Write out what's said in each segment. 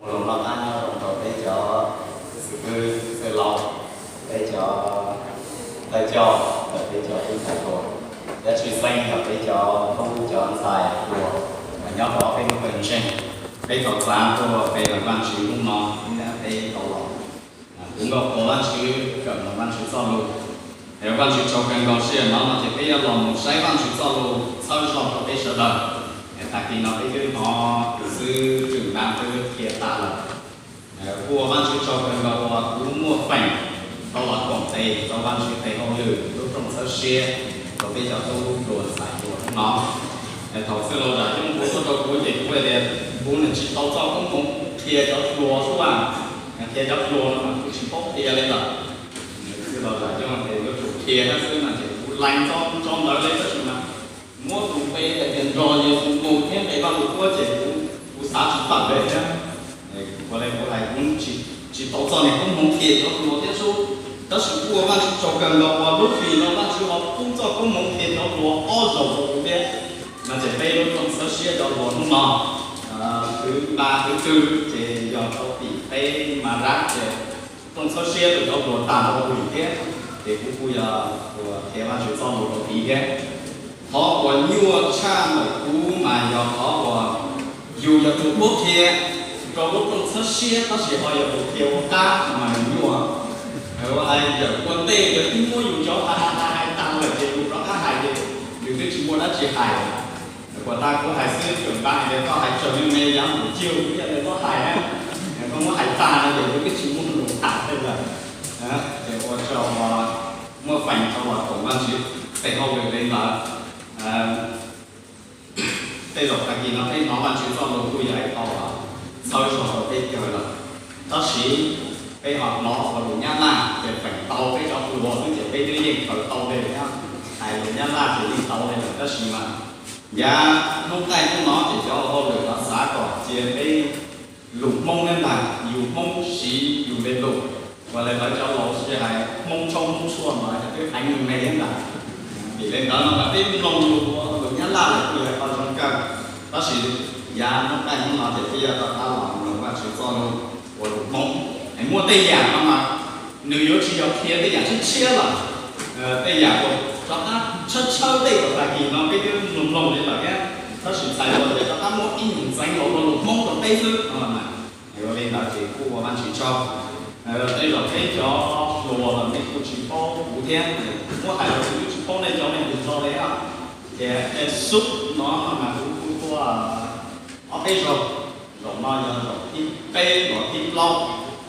Ua lus noj qab nyob zoo rau peb cov xib hwb, xib hwb laus, peb cov thawj coj, peb cov tub ntxhais hluas, cov tshwj xeeb, yog peb cov tub cov ntxhais hluas nyob rau peb lub pawg ntseeg. Peb thov txav tuaj pe hawm Vajtswv hnub no, peb tau los, kuv nkaus qhuas Vajtswv, kawm mloog Vajtswv txoj lus. Vajtswv tsaug kawg nkaus, sij hawm no no ces peb yuav los mus saib Vajtswv txoj lus txhawb zog rau peb sawv daws. Tag kis no peb twb hnov tus xib hwb Tswm Nab twb qhia tag lawm. Kuj ua Vajtswv tsaug kawg nkaus uas kuv muaj feem tau los koom tes rau Vajtswv tes hauj lwm lub rooj txhawb siab rau peb cov tub hluas ntxhais hluas hnub no. Thaum txwj laug Zam Yooj hu tuaj rau kuv ces kuv hais tias kuv tsis tau txoj koob hmoov qhia cov hluas xwb, qhia cov hluas no mas kuv tsis paub qhia li lawm. Txwj laug Zam Yooj tias yuav tsum qhia thiab xwb no ces kuv lees txoj ntawd li, tab sis mas muab tus npe hais tias nrog Yexus mus thiab nqe Vajluskub ces kuv xav tsis tawm li thiab. Ua li kuv hais kuv tsis tau txoj niag koob hmoov qhia cov hluas thiab xwb, tab sis kuj ua Vajtswv tsaug kawg nkaus uas lub hlis no Vajtswv ho pub txoj koob hmoov qhia cov hluas ob zaug rau kuv thiab. No ces peb lub rooj txhawb siab cov hluas hnub no, khwv npa khwv twg ces yog rau tim peb mas rab ces rooj txhawb siab rau cov hluas tag nrho hwm thiab, ces kuv kuj yog ua qhia Vajtswv txoj lus rau tid thiab. Qhov uas nyuaj tshaj ntawm kuv mas yog qhov uas yus yog tus muab qhia rau lub rooj txhawb siab tab sis ho yog tus qhia ua qab no mas nws nyuaj. Ua hais yawm ua ntej yog twb muab yus cov hais hais hais tag lawm ces yus rov qab hais ces yus twb tsis muaj dab tsi hais. Puas tag kuv hais xwb, tseem nqa hais tias koj hais tsawg li me yav mus cig kuv yog li koj hais na, koj muab hais tag no ces kuv twb tsis muaj lus hais li lawm. Ces ua tsaug muaj feem tau los koom Vajtswv tes hauj lwm li ntawd. Tej zaum tag kis no peb hnov Vajtswv txoj lus kuj yog ib qho txhawb zog rau peb kawg lawm. Tab sis peb ho hnov ua lus Nyab Laj ces feem tau peb cov hluas xwb ces peb twb yeej khaws tau li thiab. Hais lus Nyab Laj ces yeej tau li lawm tab sis mas yav hnub qaij hnub no ces cov hauj lwm los xav kom cia peb lus Hmoob thiab ntag, yus Hmoob siv yus li lus. Ua li lawv cov laus sib hais Hmoob tshaub Hmoob tshuaj mas twb heev me thiab ntag. Vim li ntawd no mas peb mloog lus ua lus Nyab Laj los kuj yog qhov zoo kawg, tab sis yav hnub qaij hnub no ces peb yuav rov qab los mloog Vajtswv txoj lus ua lus Hmoob. Muaj tej yam no mas nws yuav tsis yog qhia tej yam tshiab tshiab lawm, tej yam uas rov qab tshawb tshawb tej uas tag kis no peb twb mloog mloog li lawm thiab, tab sis txhais tau tias rov qab muab ib nyuag ntxeev los ua lus Hmoob rau peb xwb no. Ua li ntawd ces kuj ua Vajtswv tsaug. Tej zaum peb cov hluas los nej kuj tsis paub kuv thiab, muab hais los kuv twb tsis paub nej cov me ntsis tso li. Ces sub no mas kuv kuj tuaj ob peb zaug, zaum no yog zaum thib peb los thib plaub,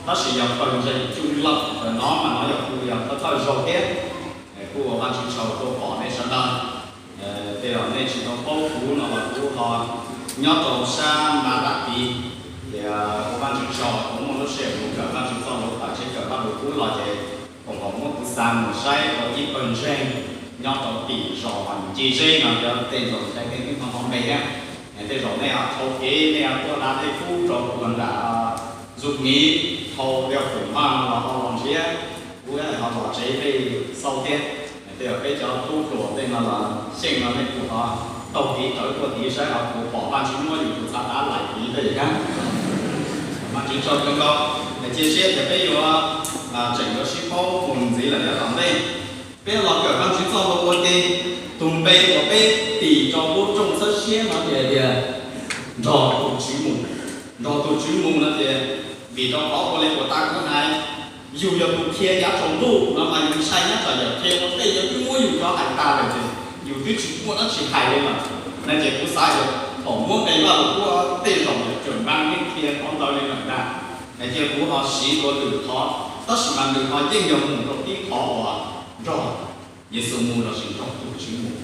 tab sis yog pawg ntseeg Coo Lawm ntawm no mas no yog kuj yog thawj thawj zaug thiab. Kuj ua Vajtswv tsaug tuaj pom nej sawv daws. Tej zaum nej tsis tau paub kuv no los kuv ho nyob rau sab Npa Lam Tis, ces ua Vajtswv tsaug kuv muaj lub sij hawm mus kawm Vajtswv txoj lus tawm tsev kawm Vajluskub los ces koom haum muab kuv xa mus saib rau ib pawg ntseeg nyob rau tim zos Nci Zeb no, cov tej zaum ntshai nej twb hnov hnov npe thiab. Tej zaum nej ho dhau kev nej ho tuaj da dej kub rau kuv nram Zug Miv, dhau Liaj Foom Maj no los ho los nrhiav kuv, ho los tsev peb xauj thiab. Tej zaum peb cov tub hluas tej no los xyeej no nej kuj ho taug kev rawv tuaj tid saib ho puas pom Vajtswv muab yus tus txhav tav laim tid tej thiab. Vajtswv tsaug kawg nkaus. Cia siab tias peb yuav tseem yuav sib paub mus ntxiv lawm yav tom ntej. Peb los kawm Vajtswv txoj lus ua ke, tus npe uas peb tis rau lub rooj txhawb siab no ces tias nrog tus Tswv mus. Nrog tus Tswv mus no ces vim rau qhov ua li puas tas kuv hais, yus yog tus qhia yav tsaus ntuj no mas yus ntshai nyob tsam yawm qhia ua ntej yog twb muab yus cov hais tag lawm ces yus twb tsis muaj dab tsi hais li lawm. No ces kuv xav tias thaum muab nqe Vajluskub tej zaum yawm Tswm Npab yeej qhia qhov ntawd li lawm ntag. Cia kuv ho siv dua lwm qhov, tab sis mas nws ho yeej yog mus rau tib qhov uas nrog Yexus mus lossis nrog tus Tswv mus.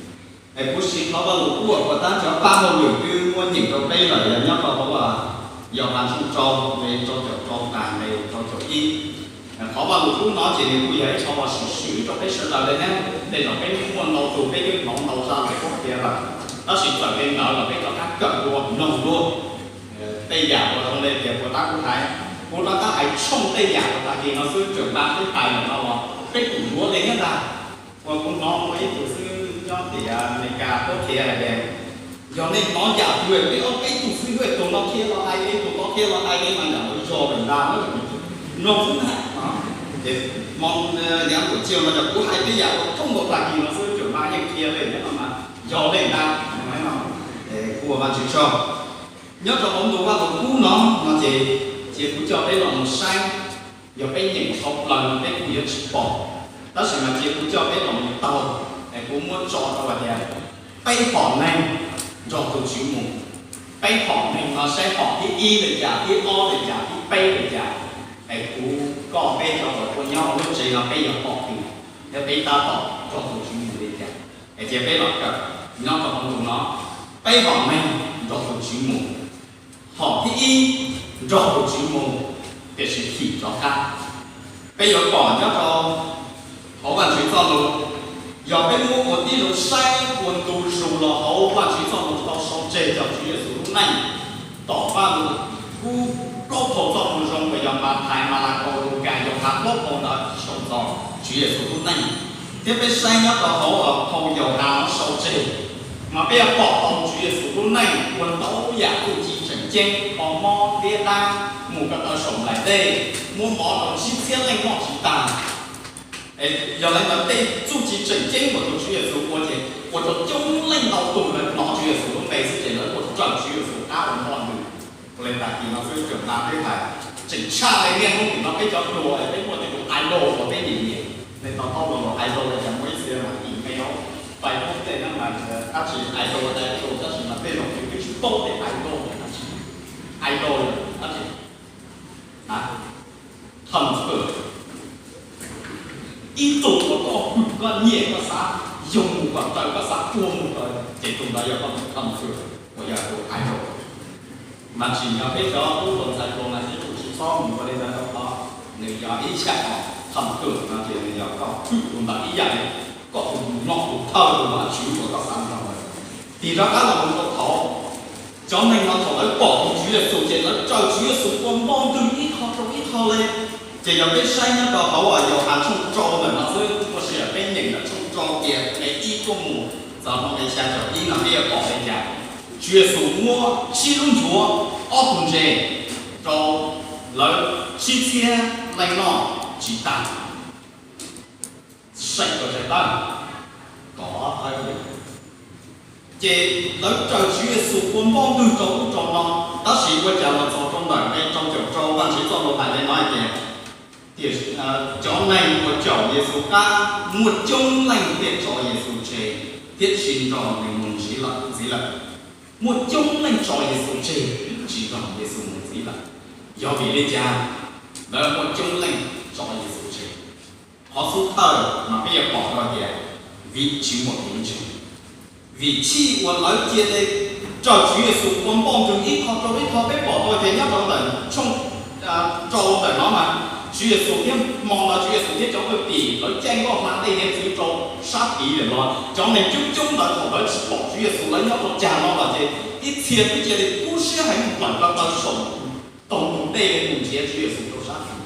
Es kuv siv qhov Vajluskub uas tab cov pab hauj lwm twb muab nyeem rau peb lawm yog nyob rau hauv Yauhas tshooj rau nqe rau caum rau tas nqe rau caum ib. Qhov Vajluskub no ces nws kuj yog ib qho uas swm swm rau peb sawv daws li thiab. Tej zaum peb muaj ntau tus peb twb hnov ntau zaj lus qhuab qhia lawm, tab sis txawm li ntawd los peb rov qab kawm dua mloog dua. Tej yam uas zoo li tias puas tab kuv hais, kuv rov qab hais tshooj tej yam uas tag kis no xwb, tseem nqa peb hais lawm no los peb kuj yuav li thiab ntag. Uas kuv hnov muaj ib tug xib hwb nyob tim Amelikas qhuab qhia hais tias Yog nej hnov yam twg peb ob peb tug xib hwb tus no thiab los hais, tus no thiab los hais, nej mas yam ntawd yog lawm ntag. Mloog xwb ntag. Ces hmo yav ntuj tsiaj no yog kuv hais tej yam uas thoob nkaus tag kis no xwb, tseem mas yeej qhia li no mas yog li ntag. Kuv ua Vajtswv tsaug. Nyob rau hauv ntu Vaj Lug Kub no no ces cia kuv coj peb los mus saib, yog peb nyeem tau plaws no peb kuj yuav tsis pom, tab sis mas cia kuv coj peb los mus taug, es kuv muab tso rau hais tias peb hom neeg nrog tus Tswv mus. Peb hom neeg no saib hom thib ib li cas, thib ob li cas, thib peb li cas, es kuv koj peb cov uas tuaj nyob hauv lub tsev no peb yuav pom tias yog peb tab tom nrog tus Tswv mus li cas. Es cia peb los kawm nyob rau hauv ntu no, peb hom neeg nrog tus Tswv mus. Hom thib ib, nrog tus Tswv mus, tiam sis thim rov qab. Peb yuav pom nyob rau hauv Vajtswv txoj lus, yog peb muab ua tib zoo saib ua ntu zus los hauv Vajtswv txoj lus tau sau tseg txog Tswv Yexus lub neej. Tom Vaj Lug Kub plaub phau txoj lus zoo uas yog Mathais, Malakaus, Lukas, Yauhas plaub phau ntawd sau txog Tswv Yexus lub neej. Thiab peb saib nyob rau hauv phau Yauhas no sau tseg, mas peb yuav pom tau Tswv Yexus lub neej ua ntau yam txuj ci tseem ceeb, kho mob, ntiab dab, mus ko taw saum nplaim dej, muab mov rau tsib txhiab leej noj tsis tag. Yog li ntawd tej txuj ci tseem ceeb uas tus Tswv Yexus ua ces ua rau coob leej ntau tus lawv hnov Tswv Yexus lub npe xwb ces lawv ua raws Tswv Yexus qab ua noj nws. Ua li tag kis no xwb tseem hais peb hais, tseem tshaj li niaj hnub nim no peb cov hluas es peb muaj tej tus idol uas peb nyiam nyiam, nej to taub los idol li cas, muaj ib txhia mas email, Facebook tej no mas dab tsi idol, idol, tab sis mas tej zaum yus twb tsis paub tias idol dab tsi, idol dab tsi. Thawj kawg, ib tug uas koj hwm koj nyiam koj xav yog mus kom raws koj xav ua mus raws ces tus ntawd yog koj tus thawj kawg uas yog tus idol. Mas tsim nyog peb cov tub hluas ntxhais hluas mas sib hlub tsis txhob mus ua li ntawd rau qhov nws yog ib yam thawj kawg no ces nws yog koj hwm tus ntawd ib yam li koj tus noj tus thawj tus Vajtswv uas koj xav nrog lawm. Tig rov qab los mus rau thaum cov neeg no thaum lawv pom tus Tswv Yexus ces lawv raws Tswv Yexus ua npoj ntwg ib qho rau ib qho li. Ces yog peb saib nyob rau hauv Yauhas tshooj rau ntawm no xwb, ua si peb nyeem ntawm tshooj rau tias nqe ib tuaj mus txog rau nqe xya caum ib no peb yuav pom li cas. Tswv Yexus muab tsib lub nchuav ob tug ntses rau lawv tsib txhiab leej noj tsis tag. Seem rau tsev tawj, kom ob thawj li. Ces lawv raws Tswv Yexus ua npoj ntwg rau ub rau no, tab sis ua cas los txog rau ntawm nqe rau caum rau Vajtswv txoj lus hais li no hais tias, tiam, cov neeg uas caum Yexus qab muaj coob leej thiaj tso Yexus tseg thiab tsis nrog nws mus ntxiv lawm, ntxiv lawm. Muaj coob leej tso Yexus tseg, tsis nrog Yexus mus ntxiv lawm. Yog vim li cas lawv muaj coob leej tso Yexus tseg? Qhov xub thawj mas peb yuav pom tau tias vim tsis muaj kev ntseeg. Vim chij uas lawv cia li raws Tswv Yexus ua npoj ntwg ib qho rau ib qho, peb pom tau tias nyob rau ntawm tshooj rau ntawm no mas Tswv Yexus thiab hmo ntawd Tswv Yexus thiab cov thwj tim lawv caij nkoj hla tej hiav txwv rau sab tid lawm los cov neeg coob coob ntawd thaum lawv tsis pom Tswv Yexus lawv nyob rau cag no los ces ib txhia twb cia li kub siab heev nplawm ko taw saum ntug dej li mus nrhiav Tswv Yexus rau sab tid.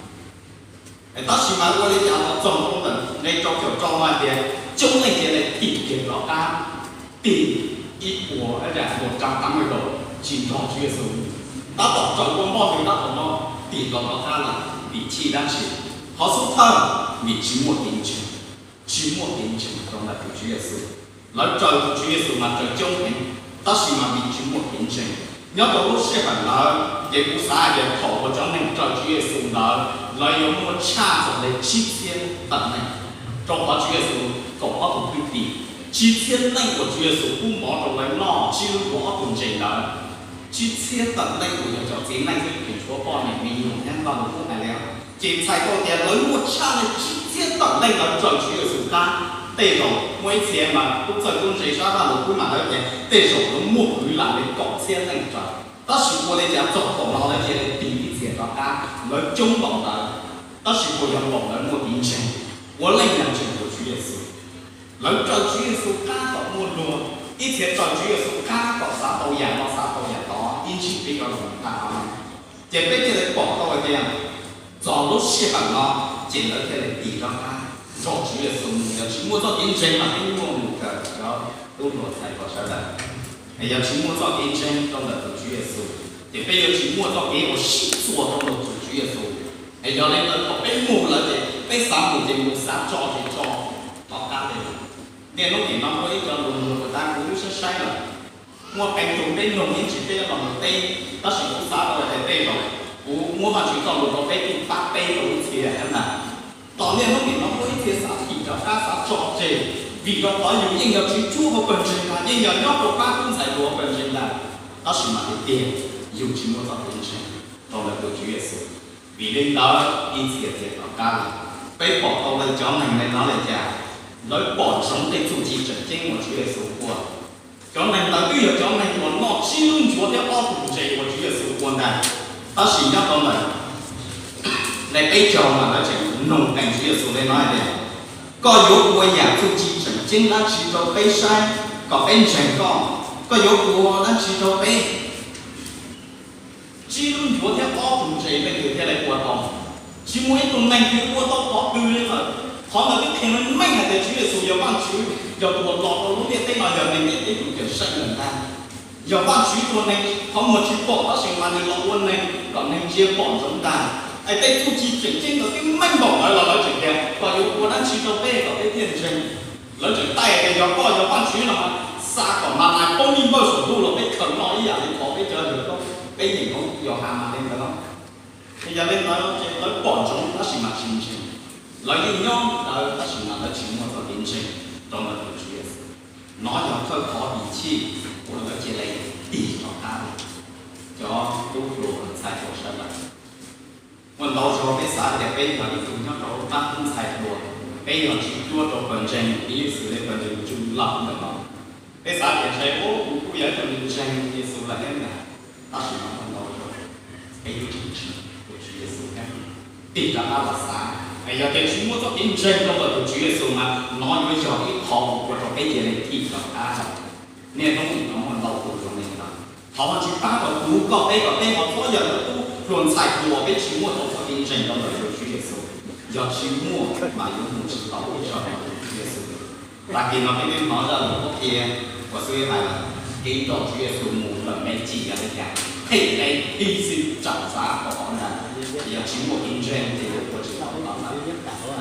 Tab sis mas ua li cas los txog rau ntawm nqe rau caum rau no hais tias coob leej cia li thim kiag rov qab, tim ib puas, ib puas rau tam me los tsis nrog Tswv Yexus, tab tom raws ua npoj ntwg tab tom no tim los rov qab lawm. Vim chij dab tsi? Qhov xub thawj, vim tsis muaj kev ntseeg. Tsis muaj kev ntseeg rau ntawm tus Tswv Yexus. Lawv raws tus Tswv Yexus mas raws coob heev, tab sis mas vim tsis muaj kev ntseeg. Nyob rau lub sij hawm ntawd ces kuv xav hais tias thaum uas cov neeg raws Tswv Yexus ntawd lawv yuav muaj tshaj txog li tsib txhiab tawm neeg, rau qhov Tswv Yexus kaum ob tug thwj tim, tsib txhiab leej uas Tswv Yexus pub mov rau lawv noj, tsib lub nchuav ob tug ntses ntawd, tsib txhiab tawm leej uas yog cov txiv neej xwb, tsis tshuav poj niam me nyuam thiab Vaj Lug Kub hais li. Ces txhais tau tias lawv muaj tshaj li tsib txhiab tawm leej lawv raws Tswv Yexus qab. Tej zaum muaj ib txhia mas tub txawj tub ntse sab Vaj Lug Kub mas lawv tias tej zaum lawv muaj kwv lam li kaum txhiab leej raws. Tab sis ua li cas txog thaum no lawv cia li tig ib txhia rov qab, lawv coob npaum ntawd, tab sis puas yog npaum lawv muaj kev ntseeg, puav leej yog ntseeg tus Tswv Yexus. Lawv raws Tswv Yexus qab kom muaj luag, ib txhia raws Tswv Yexus qab kom xav tau yam no xav tau yam tod, ib ntsis peb yuav los tham no. Ces peb thiaj li pom tau tias txog lub sij hawm no ces lawv thiaj li tig rov qab nrog Tswv Yexus mus, yog tsis muaj txoj kev ntseeg mas peb nyuaj mus kawm cov tub hluas ntxhais hluas sawv daws. Es yog tsis muaj txoj kev ntseeg rau ntawm tus Tswv Yexus, ces peb yuav tsis muaj txoj kev uas sib txuas rau ntawm tus Tswv Yexus. Es yog li ntawd thaum peb mus lawm ces peb xav mus ces mus, xav tso ces tso, tom qab li. Niaj hnub nim no muaj ib co lus luag tab kuv twb saib saib lawm, muaj qee tug peb nug ib ntsis peb los mus teb, tab sis kuv xav rau tias tej zaum kuv muab Vajtswv txoj lus rau peb kuj pab peb rau ib txhia thiab ntag. Tos niaj hnub nim no muaj ib txhia xav thim rov qab, xav tso tseg, vim rau qhov yus yeej yog tswv cuab hauv pawg ntseeg ntag, yeej yog nyob rau pab tub ntxhais hluas hauv pawg ntseeg ntag, tab sis mas tiag tiag yus tsis muaj txoj kev ntseeg rau ntawm tus Tswv Yexus. Vim li ntawd ib txhia txiav tom qab li. Peb pom tau lawv cov neeg li no li cas? Lawv pom ntsoov tej txuj ci tseem ceeb uas Tswv Yexus ua. Cov neeg ntawd twb yog cov neeg uas noj tsib lub ncuav thiab ob tug ntses uas Tswv Yexus ua ntag. Tab sis nyob rau ntawm daim peb caug mas lawv tseem nug qees Tswv Yexus li no hais tias, koj yuav ua yam txuj ci tseem ceeb dab tsi rau peb saib kom peb ntseeg koj? Koj yuav ua dab tsi rau peb? Tsib lub ncuav thiab ob tug ntses leej twg thiaj li ua tau? Tsis muaj ib tug neeg twg ua tau qhov twg li lawm. Qhov ntawd twb qhia meej meej hais tias Tswv Yexus yog Vajtswv, yog tus uas los rau lub ntiaj teb no, yog neeg ntiaj teb tus cawm seej lawm ntag. Yog Vajtswv tus neeg qhov muag tsis pom tab sis mas nws los ua neeg kom neeg ntsia pom ntsoov ntag. Es tej txuj ci tseem ceeb ntawd twb meej npaum ntawd los lawv tseem tias koj yuav ua dab tsi rau peb kom peb thiaj ntseeg? Lawv tseem taij tias yog koj yog Vajtswv no mas xa kom Manais poob nij npawj saum ntuj los peb khaws noj ib yam li qhov peb cov yawg koob peb nyeem hauv Yauhas mas li ntawd los. Yog li ntawd ces lawv pom ntsoov tab sis mas tsis ntseeg. Lawv yeej nyob ntawd tab sis mas lawv tsis muaj txoj kev ntseeg rau ntawm tus Tswv Yexus. Nov yog thawj qhov vim chij uas lawv cia li tig rov qab. Cov tub hluas ntxhais hluas sawv daws, muaj ntau zaus peb xav tias peb yog ib tug nyob rau pab tub ntxhais hluas, peb yog tswv cuab rau pawg ntseeg, piv xws li pawg ntseeg Tswv Laug ntawm no. Peb xav tias ntshe ub, kuv kuj yog ib tug ntseeg Yexus lawm thiab ntag. Tab sis mas muaj ntau zaus peb twb tsis ntseeg tus Tswv Yexus thiab. Tig rov qab los xav, yog tias tsis muaj txoj kev ntseeg rau ntawm tus Tswv Yexus mas nov yuav yog ib qho uas ua rau peb cia li tig rov qab. Niaj hnub nim no muaj ntau tus zoo li ntawd. Thov Vajtswv pab rau kuv koj peb kom peb ho txhob yog cov tub hluas ntxhais hluas peb tsis muaj tau txoj kev ntseeg rau ntawm tus Tswv Yexus. Yog tsis muaj mas yuav mus tsis tau ib zaug rau tus Tswv Yexus. Tag kis no peb twb hnov zaj lus qhuab qhia uas xib hwb hais lawm, kev nrog Tswv Yexus mus lawm me ntsis yog li cas, phem deb ib txwm tsam xav kom qhov ntawd, yog tsis muaj kev ntseeg ces yuav ua tsis tau los ntawd.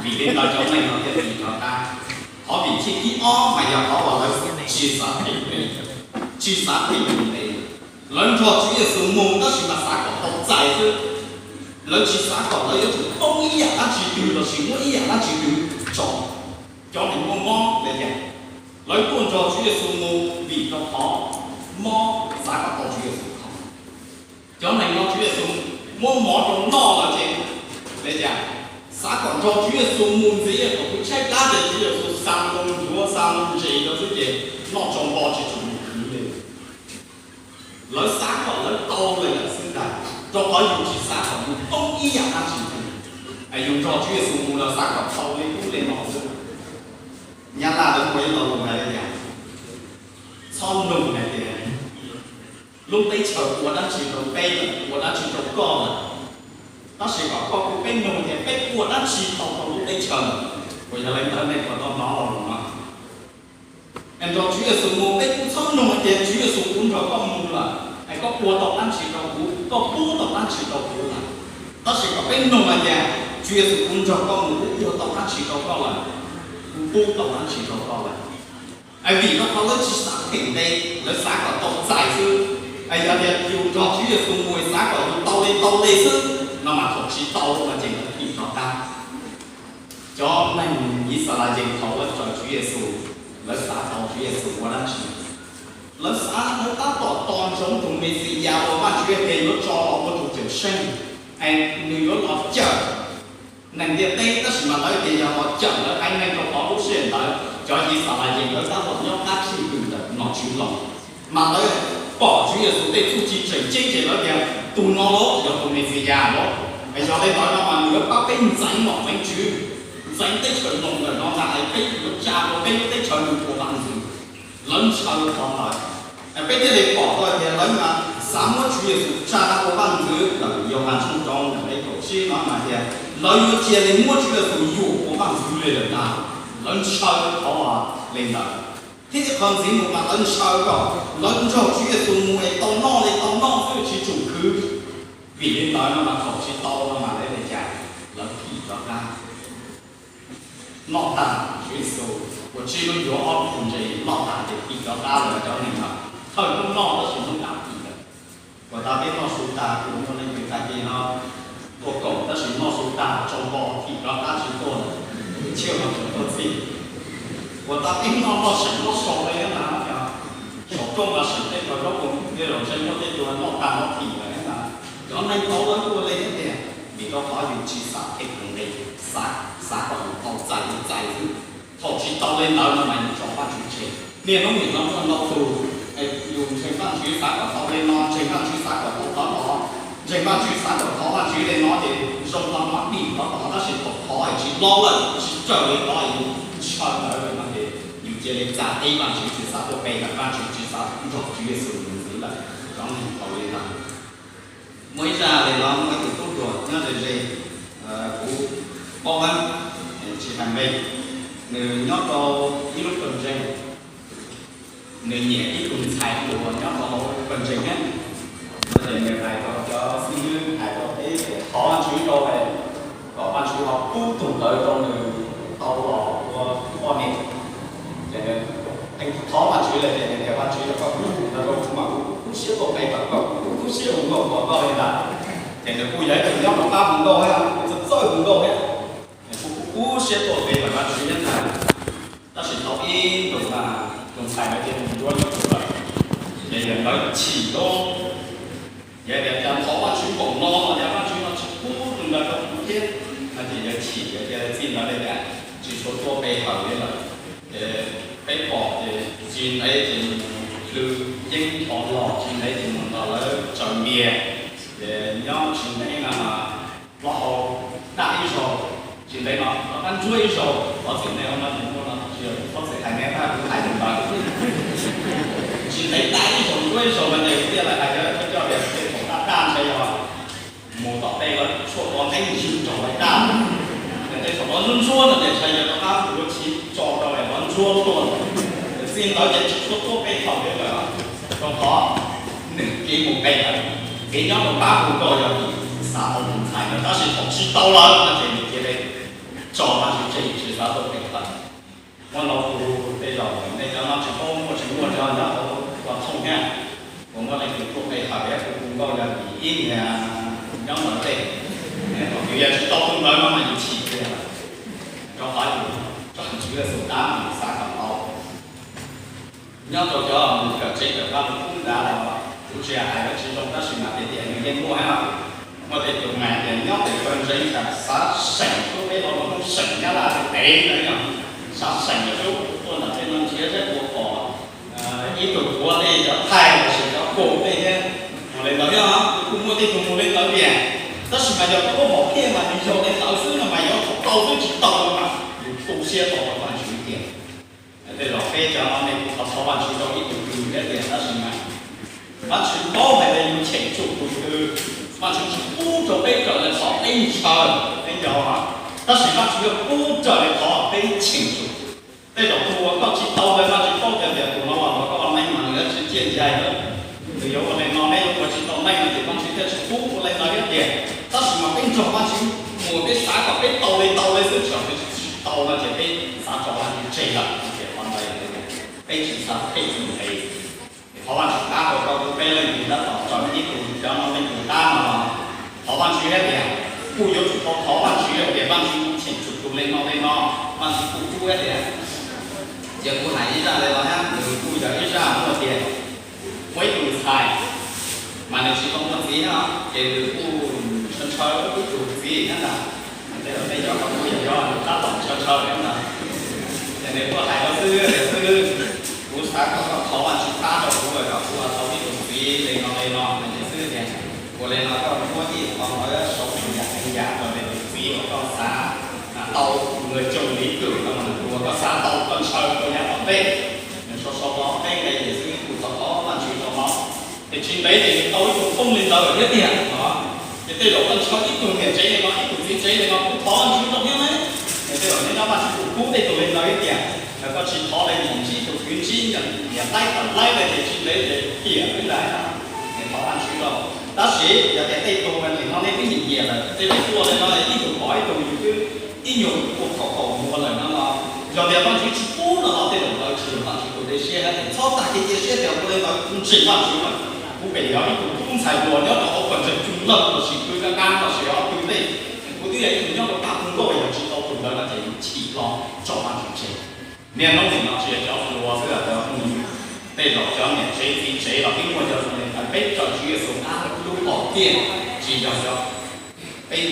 Vim li ntawd cov neeg no thiaj li rov qab. Qhov vim chij thib ob mas yog qhov uas lawv tsis xav phem ntev, tsis xav phem ntev. Lawv nrog Tswv Yexus mus tab sis mas xav kom tau txais xwb. Lawv tsis xav kom lawv yuav tsum poob ib yam dab tsi twg lossis muab ib yam dab tsi twg tso. Cov neeg muaj mob li cas? Lawv tuaj nrog Tswv Yexus mus vim rau qhov mob, xav kom tau Tswv Yexus thov. Cov neeg no Tswv Yexus muab mov rau noj lawm ces li cas? Xav kom nrog Tswv Yexus mus ntxiv, kom tus tshaib plab ces Tswv Yexus xa mus ncuav xa mus ntses rau xwb ces noj tsaus npo tsis tshua mus khwv li. Lawv xav kom lawv tau li lawm xwb ntag, rau qhov yus tsis xav kom yus poob ib yam dab tsi li. Yus nrog Tswv Yexus mus los xav kom tau li ub li no xwb. Nyab Laj lawv muaj ib lo lus hais li cas? Txhob nug hais tias lub teb chaws ua dab tsi rau peb lawm, ua dab tsi rau koj lawm, tab sis kom koj kuj peb nug tias peb ua dab tsi tau rau lub teb chaws. Uas yog li ntawd nej puas tau hnov lo lus no? Es nrog Tswv Yexus mus peb kuj txhob nug hais tias Tswv Yexus, kuv nrog koj mus lawm es koj ua tau dab tsi rau kuv, koj pub tau dab tsi rau kuv lawm. Tab sis kom peb nug hais tias Tswv Yexus, kuv nrog koj mus kuv ua tau dab tsi rau koj lawm, kuv pub tau dab tsi rau koj lawm. Es vim rau qhov lawv tsis xav phem ntev, lawv xav kom tau txais xwb. Es yog tias yus nrog Tswv Yexus mus xav kom yus tau li tau li xwb no mas thaum tsis tau no ces lawv thim rov qab. Cov neeg Yixalayees thaum lawv raws Tswv Yexus, lawv xav tau Tswv Yexus ua dab tsi? Lawv xav, lawv tab tom tos ntsoov tus Mexiyas uas Vajtswv hais tias yuav tso los ua tus cawm seej, es nws yuav los cawm neeg ntiaj teb, tab sis mas lawv tias yog los cawm lawv haiv neeg rau qhov lub sij hawm ntawd cov Yixalayees lawv tab tom nyob qab tswj hwm ntawm nom tswv Loos, mas lawv pom Tswv Yexus tej txuj ci tseem ceeb ces lawv tias tus no los yog tus Mexiyas los, yog li ntawd no mas nws yuav pab peb ntxeev nom ntxeev tswv, ntxeev teb chaws Loos ntawm no ntag es peb yuav tsa rau peb lub teb chaws nws ua vaj ntxwv. Lawv ntshaw qhov ntawd, peb thiaj li pom tau tias lawv mas xav muab Tswv Yexus tsa ua vaj ntxwv ntawm Yauhas tshooj rau ntawm nqe kaum tsib no mas tias lawv yuav cia li muab Tswv Yexus yuam ua vaj ntxwv li lawm ntag. Lawv ntshaw qhov li ntawd. Thiab ib qho ntxiv mus mas lawv ntshaw kom lawv nrog Tswv Yexus mus es tau noj li tau noj xwb tsis tsum khwv. Vim li ntawd no mas thaum tsis tau no mas lawv li cas? Lawv thim rov qab. Noj tag, Tswv Yexus ua tib lub yuav ob tug ntses noj tag ces thim rov qab lawm cov neeg no. Thawj hnub noj tab sis hnub qab thim lawm. Puas tas peb noj su tas, kuv muaj leej twg tag kis no tuaj koom tab sis noj su tas tsaus npo thim rov qab tsis tuaj lawm, Chiaj mas tseem tuaj txhij. Puas tas peb noj noj seem noj sau li na, saum rooj mas seem tej qhov zaub qus, tej zaum ntshe muaj tej tug noj tag noj thim lawm na. Cov neeg tau lawv ua li thiab tiag, vim rau qhov yus tsis xav phem nqi, xav, xav kom yus tau txais yus txais xwb. Thaum tsis tau li ntawd no mas yus tso Vajtswv tseg. Niaj hnub nim no muaj ntau tus, yus ntseeg Vajtswv xav kom tau li no, ntseeg Vajtswv xav kom tau qhov no, ntseeg Vajtswv xav kom thov Vajtswv li no ces zoo no mas dim qhov no, tab sis thaum thov es tsis laub lawm, tsis raws li qhov yus ntshaw ntawd lawm no ces yus cia li txav teb Vajtswv, tsis xav tuaj pe ntawm Vajtswv, tsis xav nrog Tswv Yexus mus ntxiv lawm. Cov neeg tau li ntawd. Muaj ib zaj li no, muaj ib tug tub hluas nyob ze ze, kuv paub na, tsis hais npe, nws nyob rau ib lub pawg ntseeg, nws nyiam ib tug ntxhais hluas nyob rau hauv pawg ntseeg na. Ces nws hais rau cov xib hwb, hais rau peb tias thov Vajtswv rau kom Vajtswv ho pub tus ntawd rau nws tau los ua poj niam. Ces nws thov Vajtswv lawm ces nws tias Vajtswv, yog koj pub tus ntawd rau kuv mas kuv kub siab tuaj pe kom koj, kuv kub siab hu nkauj kom koj li ntawd. Ces nws kuj yog ib tug nyob rau qab hu nkauj thiab, kuj txawj hu nkauj thiab. Nws kuj kub siab tuaj pe kom Vajtswv thiab ntag. Tab sis tau ib ntus mas tus ntxhais ntawd cia li ntsuab YouTube lawm, ces yawg ntawd chim lauj. Yog tias cas thov Vajtswv npaum no los cas Vajtswv no tsis pub tus ntawd rau kuv thiab no ces yawg chim, yawg cia li txij ntawd li tias tsis tshua tuaj pe hawm li lawm. Ces peb pom ces tsis ntev ces mus hlwb yeeb thov los, tsis ntev ces mus nrog lawv tsaws npias, ces nyob tsis ntev no mas plaub hau daj ib zaug, tsis ntev no rov qab ntsuab ib zaug. Xov xwm nej ua no ces muaj no tsis yog xov xwm hais nej, kuv hais li ntawd. Tsis ntev daj ib zaug ntsuab ib zaug no ces thiaj li hais rau cov tias tej thaum daj daj ntshai yog mus tom tej lawv tshuaj tua nqeeb ntswg raug lawv daj. Ces tej thaum no ntsuab ntsuab no ces ntshai yog rov qab ua tsis tso rau lawv ntsuab tuaj. Ces txij ntawd ces tsis tshua tuaj pe hawm li lawm, rau qhov nws kev mus pe lawm, kev nyob rau qab hu nkauj yog vim xav tau tus ntxhais ntawd, tab sis thaum tsis tau lawm no ces nws cia li tso Vajtswv tseg, tsis xav tuaj pe hawm. Muaj ntau tus tej zaum nej cov no tsis paub muaj tsis muaj, cov nyob hauv ua thooj thiab, uas muaj leej twg tuaj pe hawm thiab hu hu nkauj yog vim ib niag nyob ntawd tej, thaum yus yog tsis tau tus ntawd no mas yus chim tiag, rau qhov yus tso Tswv Yexus qab mas yus xav kom tau. Nyob rau cov mus kawm tsev kawm faj mus kub nrad los kuv tsis hais dab tsi zoo, tab sis mas tias tias nws yeej muaj hab. Muaj tej tus mas tias nyob pem pawg ntseeg tas xav seem xub peb los lus seem nyab laj tej tev ntawd yog xav seem lawm xwb, tuaj ntawm tej no nrhiav zeb ua pom ib tug puav tej cov thaij los sis cov kaum tej thiab. Mus li ntawd thiab, kuj muaj tej tus mus li ntawd tiag. Tab sis mas yog koj lub hom phiaj mas nws yog li ntawd xwb no mas yuav tau xwb, tsis tau no mas yus tu siab tau rau Vajtswv tiag. Tej zaum peb cov no nej kuj thov thov Vajtswv rau ib tug twg thiab tiag, tab sis mas Vajtswv paub hais tias yus cheem tsum tus twg. Vajtswv tsis pub rau peb raws li qhov peb ntshaw, peb nco, tab sis Vajtswv yuav pub raws li qhov peb cheem tsum. Tej zaum tus uas koj tsis tau ntawd Vajtswv paub tias tias tus no los koj ua neej mas nws yuav tsis ciaj ncaig lawm, nws yuav ua li no, neb yuav ua tsis tau neej no ces Vajtswv thiaj tsis pub ua li ntawd thiab tiag. Tab sis mas peb nrog Vajtswv mus, peb xav kom peb tau li tau li xwb, tsis yog peb tsis tau no ces peb xav tso Vajtswv tseg lawm no ces qhov ntawd peb tsis xav phem nqi. Thov Vajtswv qab rau koj kuj peb leej twg tab tom raws ib tug cov no leej twg qab no los thov Vajtswv thiab tias kuj yuav tsum tau thov Vajtswv tias Vajtswv kuj cheem tsum tus li no li no, Vajtswv kuj pub thiab tias. Ces kuv hais ib zaj li no thiab, nws kuj yog ib zaj muaj tiag. Muaj ib tug ntxhais mas nws tsis tau muaj txiv no, ces nws kuj ntshaw ntshaw ib tug txiv thiab ntag. Tej zaum nej cov no kuj yog nws tab tom ntshaw ntshaw thiab ntag. Ces nws kuj hais rau xib hwb tias xib hwb, kuv xav kom koj thov Vajtswv qab rau kuv kom kuv tau ib tug txiv li no li no. Ces xib hwb tias ua li no koj muab ib qho ntawv sau yam yam rau tus txiv uas koj xav tau, người chồng lý tưởng no, tus uas koj xav tau, koj ntshaw rau yav tom ntej. Nws sau sau tau peb nqe ces xib hwb kuj thov thov Vajtswv rau no. Ces tsis ntev ces nws tau ib tug phooj li ntawd thiab tiag no. Ces tej zaum koj ntshaw ib tug niam tsev li no, ib tug txiv tsev li no, kuv thov Vajtswv rau thiab ne. Ces tej zaum nyob Vajtswv kuj pub tej tug li ntawd thiab tiag. Yog koj tsis thov li, nyias ntsib tus kwv ntsib, nyias laib tawm laib li ces tsis ntev ces piam xwb ntag. Nyias thov Vajtswv los, tab sis yog tias tej tug nim no nej twb nyiam nyiam lawm, tej lawv tuaj li no ib tug pom ib tug, yus twb ib nyuag ua thaum kaum muag lawm no los, yog tias Vajtswv tsis pub no los tej zaum ntawd tsis yog Vajtswv tus dej siab hab tias txhob tag kev cia siab tias ua li ntawd kuv ntseeg Vajtswv lawm. Kuv pem yog ib tug tub ntxhais hluas nyob rau hauv pawg ntseeg tsoom lawj los sis pw kab kab los sis ob pw tej, kuv twb yog ib tug nyob rau pab tub nkauj, yog tsis tau tus ntawd no ces yus chim hlo tso Vajtswv tseg. Niaj hnub nim no tsis yog cov hluas xwb, cov phooj ywg, tej zaum cov niam tsev txiv tsev los twb muaj cov zoo li ntawd. Peb raws Tswv Yexus qab lub hom phiaj, tsis yog cov peb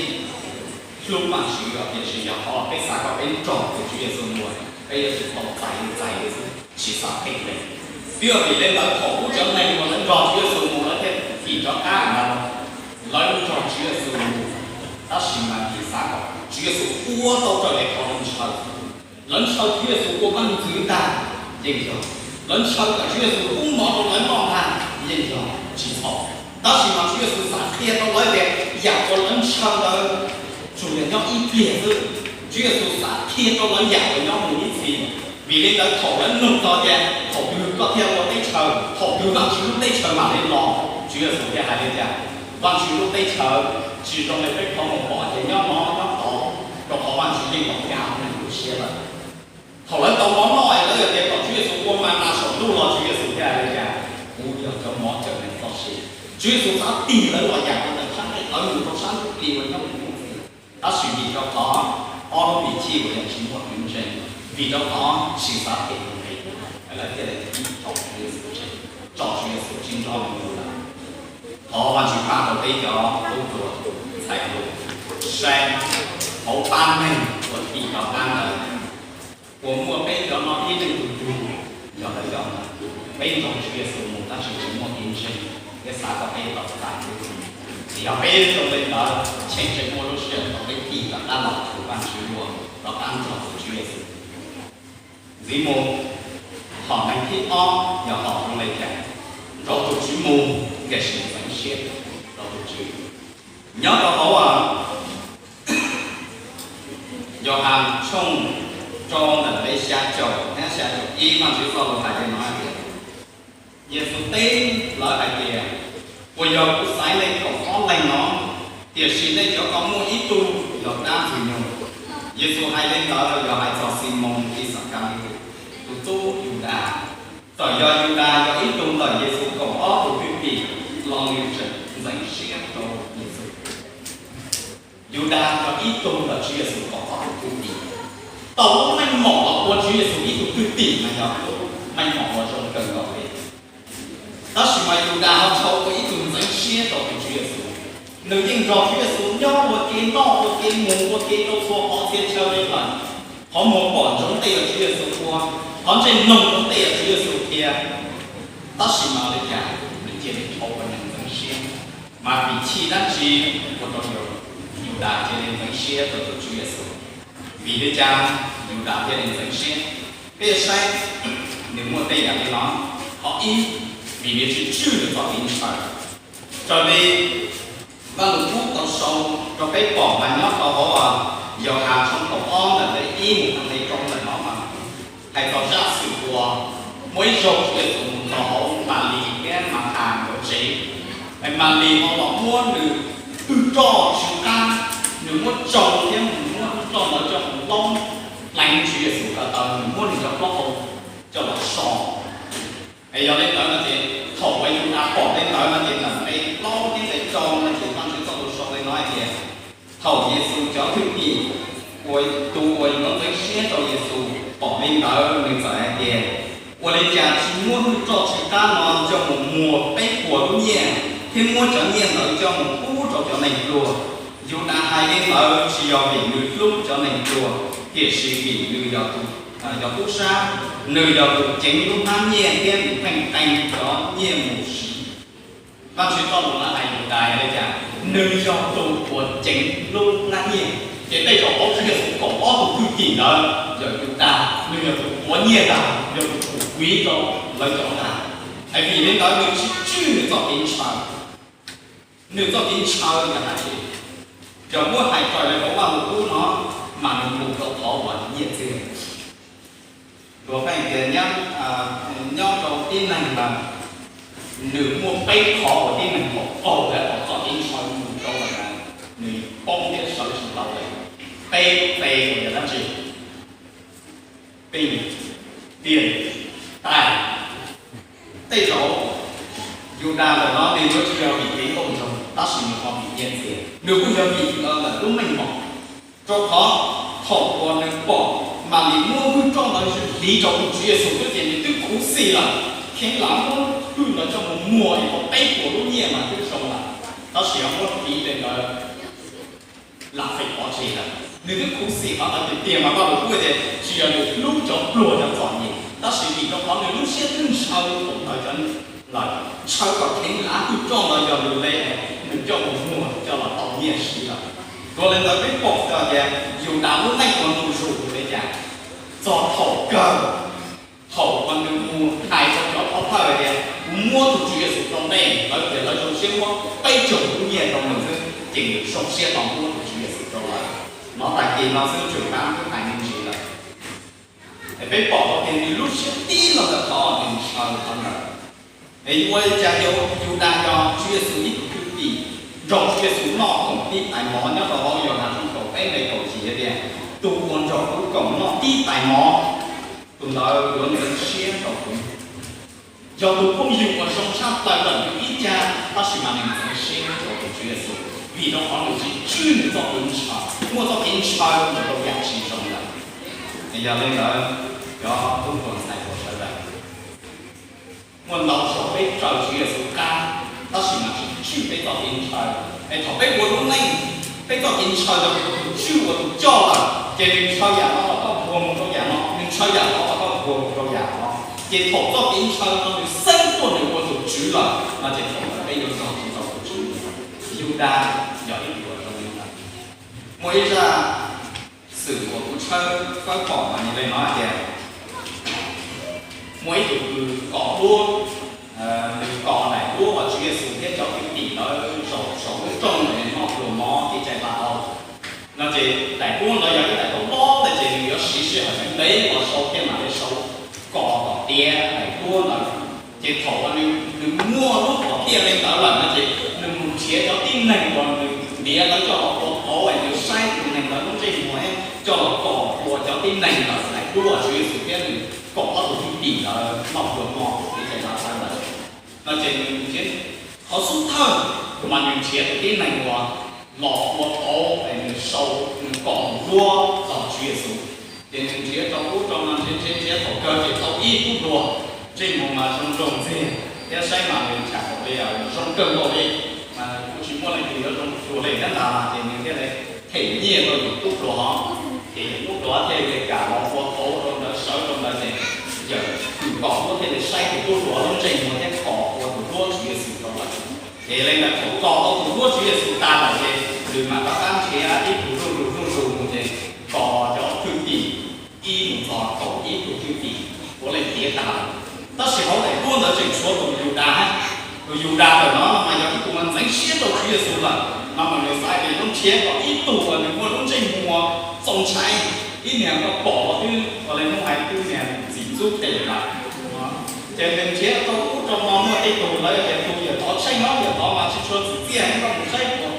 hlub Vajtswv os, tiam sis yog qhov peb xav kom peb nrog tus Tswv Yexus mus, peb yuav tsum tau txais li txais li xwb, tsis xav phem li. Twb yog vim li ntawd thaum ub cov neeg uas lawv nrog Tswv Yexus mus lawv thiaj thim rov qab ntag, lawv nrog Tswv Yexus mus, tab sis mas vim xav kom Tswv Yexus ua tau raws li qhov lawv ntshaw. Lawv ntshaw Tswv Yexus ua vaaj ntxwv ntag, yeej yog. Lawv ntshaw kom Tswv Yexus pub mov rau lawv noj ntag, yeej yog, tsis txhaum. Tab sis mas Tswv Yexus xav qhia rau lawv tias yam uas lawv ntshaw ntawd tsuas yog nyob ib pliag xwb. Tswv Yexus xav qhia rau lawv yam uas nyob mus ib txhis. Vim li ntawd thaum lawv nug txog tias thaum twg koj thiaj ua teb chaws, thaum twg Vajtswv lub teb chaws mam li los, Tswv Yexus thiaj hais li tias, Vajtswv lub teb chaws tsis zoo li peb qhov muag pom ces nyob no nyob tod, rau qhov Vajtswv yeej tau nkag lub siab lawm. Thaum lawv tau mov noj es lawv hais tias kom Tswv Yexus ua ma nas saum ntuj los, Tswv Yexus thiaj hais li tias, kuv yog cov mov cawm neeg txoj sia. Tswv Yexus xav tig lawv los yam uas tawm sab nqaij tawv mus rau sab ntsuj plig uas nyob mus ntxiv. Tab sis vim rau qhov ob lub hwj chim uas yog tsis muaj kev ntseeg, vim rau qhov tsis xav phem tus nqi, lawv thiaj li tso Tswv Yexus tseg, tso Tswv Yexus tseg nrog lawv mus lawm. Thov Vajtswv pab rau peb cov tub hluas ntxhais hluas saib hauv pab neeg uas thim rov qab ntawd, uas muaj peb cov no ib leej tus yug, yog lawv cov ntawd, peb nrog Tswv Yexus mus tab sis tsis muaj kev ntseeg, thiab xav kom peb tau txais xwb. Tsis yog peb zoo li ntawd, cheem tsum muaj lub sij hawm kom peb thim rov qab los rau Vajtswv ua, rov qab nrog tus Tswv Yexus ntxiv mus. Hom neeg thib ob yog hom zoo li cas? Nrog tus Tswv mus tiam sis ntxeev siab rau tus Tswv. Nyob rau hauv Yauhas tshooj rau ntawm nqe xya caum thiab xya caum ib, Vajtswv txoj lus hais li no hais tias, Yexus teb lawv hais tias, puas yog kuv xaiv nej kaum ob leeg no, tiam sis nej cov ko muaj ib tug yog dab ntxwg nyoog. Yexus hais li ntawd yog hais txog Ximoos Ixakalius, tus tub Yudas. Txawm yog Yudas yog ib tug ntawm Yexus kaum ob tug thwj tim los nws tseem ntxeev siab rau Yexus. Yudas yog ib tug ntawm Tswv Yexus kaum ob tug thwj tim, tau lub meej mom los ua Tswv Yexus ib tug thwj tim mas yog lub meej mom uas zoo kawg nkaus li. Tab sis mas Yudas ho tau ua ib tug ntxeev siab rau tus Tswv Yexus. Nws yeej nrog Tswv Yexus nyob ua ke noj ua ke mus ua ke rau txhua qhov txhia chaw li lawm. Qhov muag pom ntsoov tej uas Tswv Yexus ua, qhov ntsej mloog ntsoov tej uas Tswv Yexus qhia. Tab sis mas li cas nws cia li dhau ua neeg ntxeev siab? Mas vim chim dab tsi ua rau Yudas cia li ntxeev siab rau tus Tswv Yexus? Vim li cas Yudas cia li ntxeev siab? Peb saib, nws muaj tej yam li no. Qhov ib, vim nws tsis tswj nws txoj kev ntshaw. Raws li Vaj Lug Kub tau sau rau peb pom mas nyob rau hauv Yauhas tshooj kaum ob ntawm nqe ib mus txog nqe rau ntawm no mas hais txog zaj xwm uas muaj ib zaug Tswv Yexus mus txog hauv Malis thiab Mathas nkawd tsev. Malis ho los muab nws hwj roj tsw qab, nws muab tsau thiab nws muab hwj roj ntawd coj mus laub pleev Tswv Yexus ko taw, nws muab nws cov plaub hau coj los so. Es yog li ntawd no ces thaum uas Yudas pom li ntawd no ces ntawm nqe plaub thiab nqe rau no ces Vajtswv txoj lus sau li no hais tias, thaum Yexus cov thwj tim, uas tus uas yuav ntxeev siab rau Yexus pom li ntawd nws txawm hais tias, ua li cas tsis muab hwj roj tsw qab no coj mus muas peb puas lub nyiaj thiab muab cov nyiaj ntawd coj mus pub rau cov neeg pluag? Yudas hais li ntawd tsis yog vim nws hlub cov neeg pluag, tiam sis vim nws yog tus, yog tub sab, nws yog tus ceev lub hnab nyiaj thiab nws pheej qee cov nyiaj mus siv. Vajtswv txoj lus no hais Yudas yog li cas? Nws yog tus uas ceev lub hnab nyiaj. Ces tej zaum hauv Tswv Yexus kaum ob tug thwj tim ntawd yog Yudas nws yog tus quav nyiaj ntag, yog tus tus kuiv rau lawv cov ntag. Es vim li ntawd nws tsis tswj nws txoj kev ntshaw. Nws txoj kev ntshaw yog dab tsi? Yog muab hais raws li hauv Vaj Lug Kub no mas nws mus rau qhov uas nyiaj txiag. Luag pheej tias nyob, nyob rau tib neeg mas nws muaj peb qhov uas tib neeg tau qaug lawm tau txoj kev ntshaw mus rau lawm, nws poob thiab sawv tsis tau li. Peb pe uas yog dab tsi? Peb, tiaj, tais. Tej zaum Yudas ntawm no nws yuav tsis yog vim kev nkauj nraug, tab sis nws ho vim nyiaj txiag, nws kuj yog vim lawm lub meej mom. Rau qhov thaum uas nws pom Malis muab hwj roj ntawd hliv rau tus Tswv Yexus xwb ces nws twb khuv xim lawm, kheev lam muab hwj ntawd coj mus muag es tau peb puas lub nyiaj mas twb zoo lawm, tab sis ho muab hliv li ntawd lam feem pov tseg lawm. Nws twb khuv xim qhov ntawd tiag tiag mas Vajluskub tias tsis yog nws hlub cov pluag cov txom nyem, tab sis vim rau qhov nws lub siab twb ntshaw thaum ntawd cov lawm, ntshaw kom kheev lav hwj roj ntawd yog nws le, nws coj mus muag coj los tau nyiaj siv lawm. Dua li ntawd peb pom txog tias Yudas lub neej ua ntu zus li cas, txog thaum kawg, thaum uas nws mus hais rau cov pov thawj tias kuv muab tus Tswv Yexus rau nej, lawv tias lawv zoo siab muab peb caug lub nyiaj rau nws xwb, ces nws zoo siab tau muab tus Tswv Yexus rau lawv. Hnov tag kis no xwb tseem tab twb hais me ntsis lawm. Es peb pom tau tias nws lub siab tib los ntawm qhov nws ntshaw qhov ntawd. Es ua li cas Yudas yog Tswv Yexus ib tug thwj tim, nrog Tswv Yexus noj koom tib tais mov, nyob rau hauv Yauhas tshooj kaum peb nqe kaum yim tias, tus uas nrog kuv koom noj tib tais mov, tus ntawd yuav ntxeev siab rau kuv. Yog tus phooj ywg uas zoo tshaj plaws ntawm yus ib cag, tab sis mas nws ntxeev siab rau tus Tswv Yexus, vim rau qhov nws tsis tswj nws txoj kev ntshaw, muaj txoj kev ntshaw mus rau yam tsis zoo lawm. Yog li ntawd, cov tub hluas ntxhais hluas sawv daws, muaj ntau zaus peb raws Tswv Yexus qab, tab sis mas tsis tswj peb txoj kev ntshaw. Es thaum peb ua lub neej, peb txoj kev ntshaw yog tus tswj ua tus coj lawm, ces nws ntshaw yam no los koj npuag mus rau yam no, nws ntshaw yam no los koj npuag mus rau yam no. Ces thaum txoj kev ntshaw no nws xeeb tuaj nws ua tus tswv lawm no ces thaum ntawd peb yuav nrog tsis tau tus Tswv. Yudas yog ib tug uas zoo li ntawd. Muaj ib zaj xwm uas kuv tshawb fawb pom mas nws li no hais tias, muaj ib tug kws kos duab, nws kos daim duab uas Tswv Yexus thiab cov kwv tij lawv zaum saum lub rooj noj pluas mov kev cai Pab Tau. No ces daim duab ntawd yog ib daim duab loj ntawd ces nws yuav siv sij hawm ntev ntev los sau thiaj mam li sau, kos kom tiav daim duab ntawd. Ces thaum uas nws muaj lub qhov tiaj li ntawd lawm no ces nws mus nrhiav cov tib neeg uas nws ntiav ntawd coj los ua qauv es nws saib tus neeg ntawd lub ntsej muag thiab coj los kos ua cov tib neeg ntawm daim duab uas Tswv Yexus thiab nws kaum ob tug thwj tim ntawd noj pluas mov kev cai Pab Tau ntawd. No ces nws nrhiav qhov xub thawj mas nws nrhiav tus tib neeg uas los ua qauv es nws sau, nws kos tus duab txog Tswv Yexus. Ces nws nrhiav rau ub rau no, nrhiav nrhiav nrhiav thaum kawg ces tau ib tub hluas, ntsej muag mas zoo nraug ntxiag thiab saib mas nws tsham thaum li zoo kawg nkaus li, mas kuj tsis muaj leej twg yuav zoo cuag li thiab ntag, ces nws thiaj li them nyiaj rau yus tub hluas. Ces yus tub hluas thiaj li kam los ua qauv rau ntawd, sawv rau ntawd ces yawm kws kos duab thiaj li saib tus tub hluas lub ntsej muag thiab kos ua tus duab Tswv Yexus rau lawm. Ces li ntawd thaum kos tau tus duab Tswv Yexus tas lawm ces nws mam rov qab nrhiav ib tug zuj zus zuj zus mus ces kos cov thwj tim ib mus txog kaum ib tug thwj tim puav leej tiav tas lawm. Tab sis hauv daim duab ntawd tseem tshuav tus Yudas. Tus Yudas ntawm no no mas yog ib tug uas ntxeev siab rau Tswv Yexus lawm, no mas nws xav tias yuav nrhiav kom ib tug uas nws muaj lub ntsej muag txaus ntshai, ib niag koj pom los twb ua li Hmoob hais twb niag ntxim ntxub tes lawm. Ces nws nrhiav rau ub rau no muaj tej tug lawv tias tus yawm tod tsheej no yawm tod mas tsis tshua txim txiaj, koj mus saib puas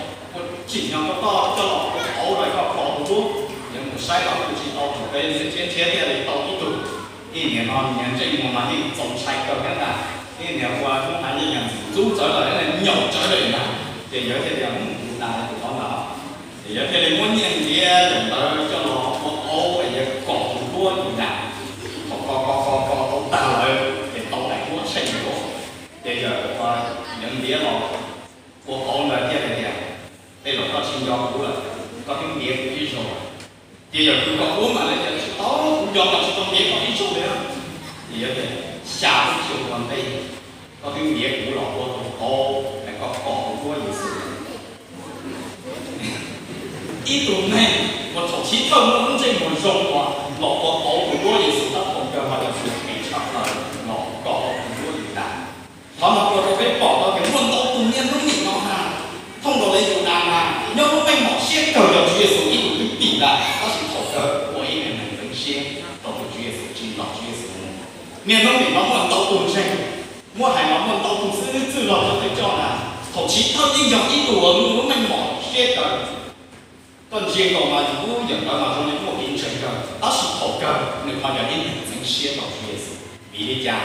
tsim nyog rau koj coj los ua qauv rau koj kos tus duab. Ces mus saib los kuj tsis tau, thaum peb nrhiav nrhiav thiaj li tau ib tug, ib niag no niag ntsej muag mas yeej txaus ntshai kawg thiab ntag, ib niag ua Hmoob hais yeej yog ntxim ntxub tsawv lawm, nyaum tsawv lawm ntag. Ces yawg thiaj li mus tus Yudas tus tod ntag. Ces yawg thiaj li muab nyiaj ntiav yawm ntawd coj los ua qauv es yawg kos tus duab Yudas. Thaum kos kos kos kos tau tag lawm ces tau daim duab tsheej dua. Ces yawm, yawg ntiav los ua qauv ntawd thiaj li tias, tej zaum koj tsis nco kuv lawm, koj twb ntiav kuv ib zaug. Ces yawm kws kos duab mas lawv tias tsis tau, kuv nco mas tsis tau ntiav koj ib zaug li. Ces yawg tias, xya lub xyoo ua ntej koj twb ntiav kuv los ua tus qauv es koj kos tus duab Yexus. Ib tug neeg uas thaum chiv thawj muaj lub ntsej muag zoo uas los ua qauv tus duab Yexus tab tom kawg ho yog tus phem tshaj plaws los kos tus duab Yudas. Qhov no ua rau peb pom tau tias muaj ntau tus niaj hnub nim no mas thooj nkaus li Yudas mas nyob lub meej mom siab kawg yog Tswv Yexus ib tug thwj tim ntag, tab sis thaum kawg ua ib niag neeg ntxeev siab rau tus Tswv Yexus, tsis nrog Tswv Yexus Niaj hnub nim no muaj ntau tus ntseeg, muaj hais mas muaj ntau tus xib hwb txwj laug cov tawv coj na, thaum chiv thawj yeej yog ib tug uas muaj lub neej mom siab kawg. Koj ntsia nkaus mas yus lub yawm ntawd mas zoo li muaj kev ntseeg kawg, tab sis thaum kawg nws ho yog ib tug ntxeev siab rau Tswv Yexus. Vim li cas?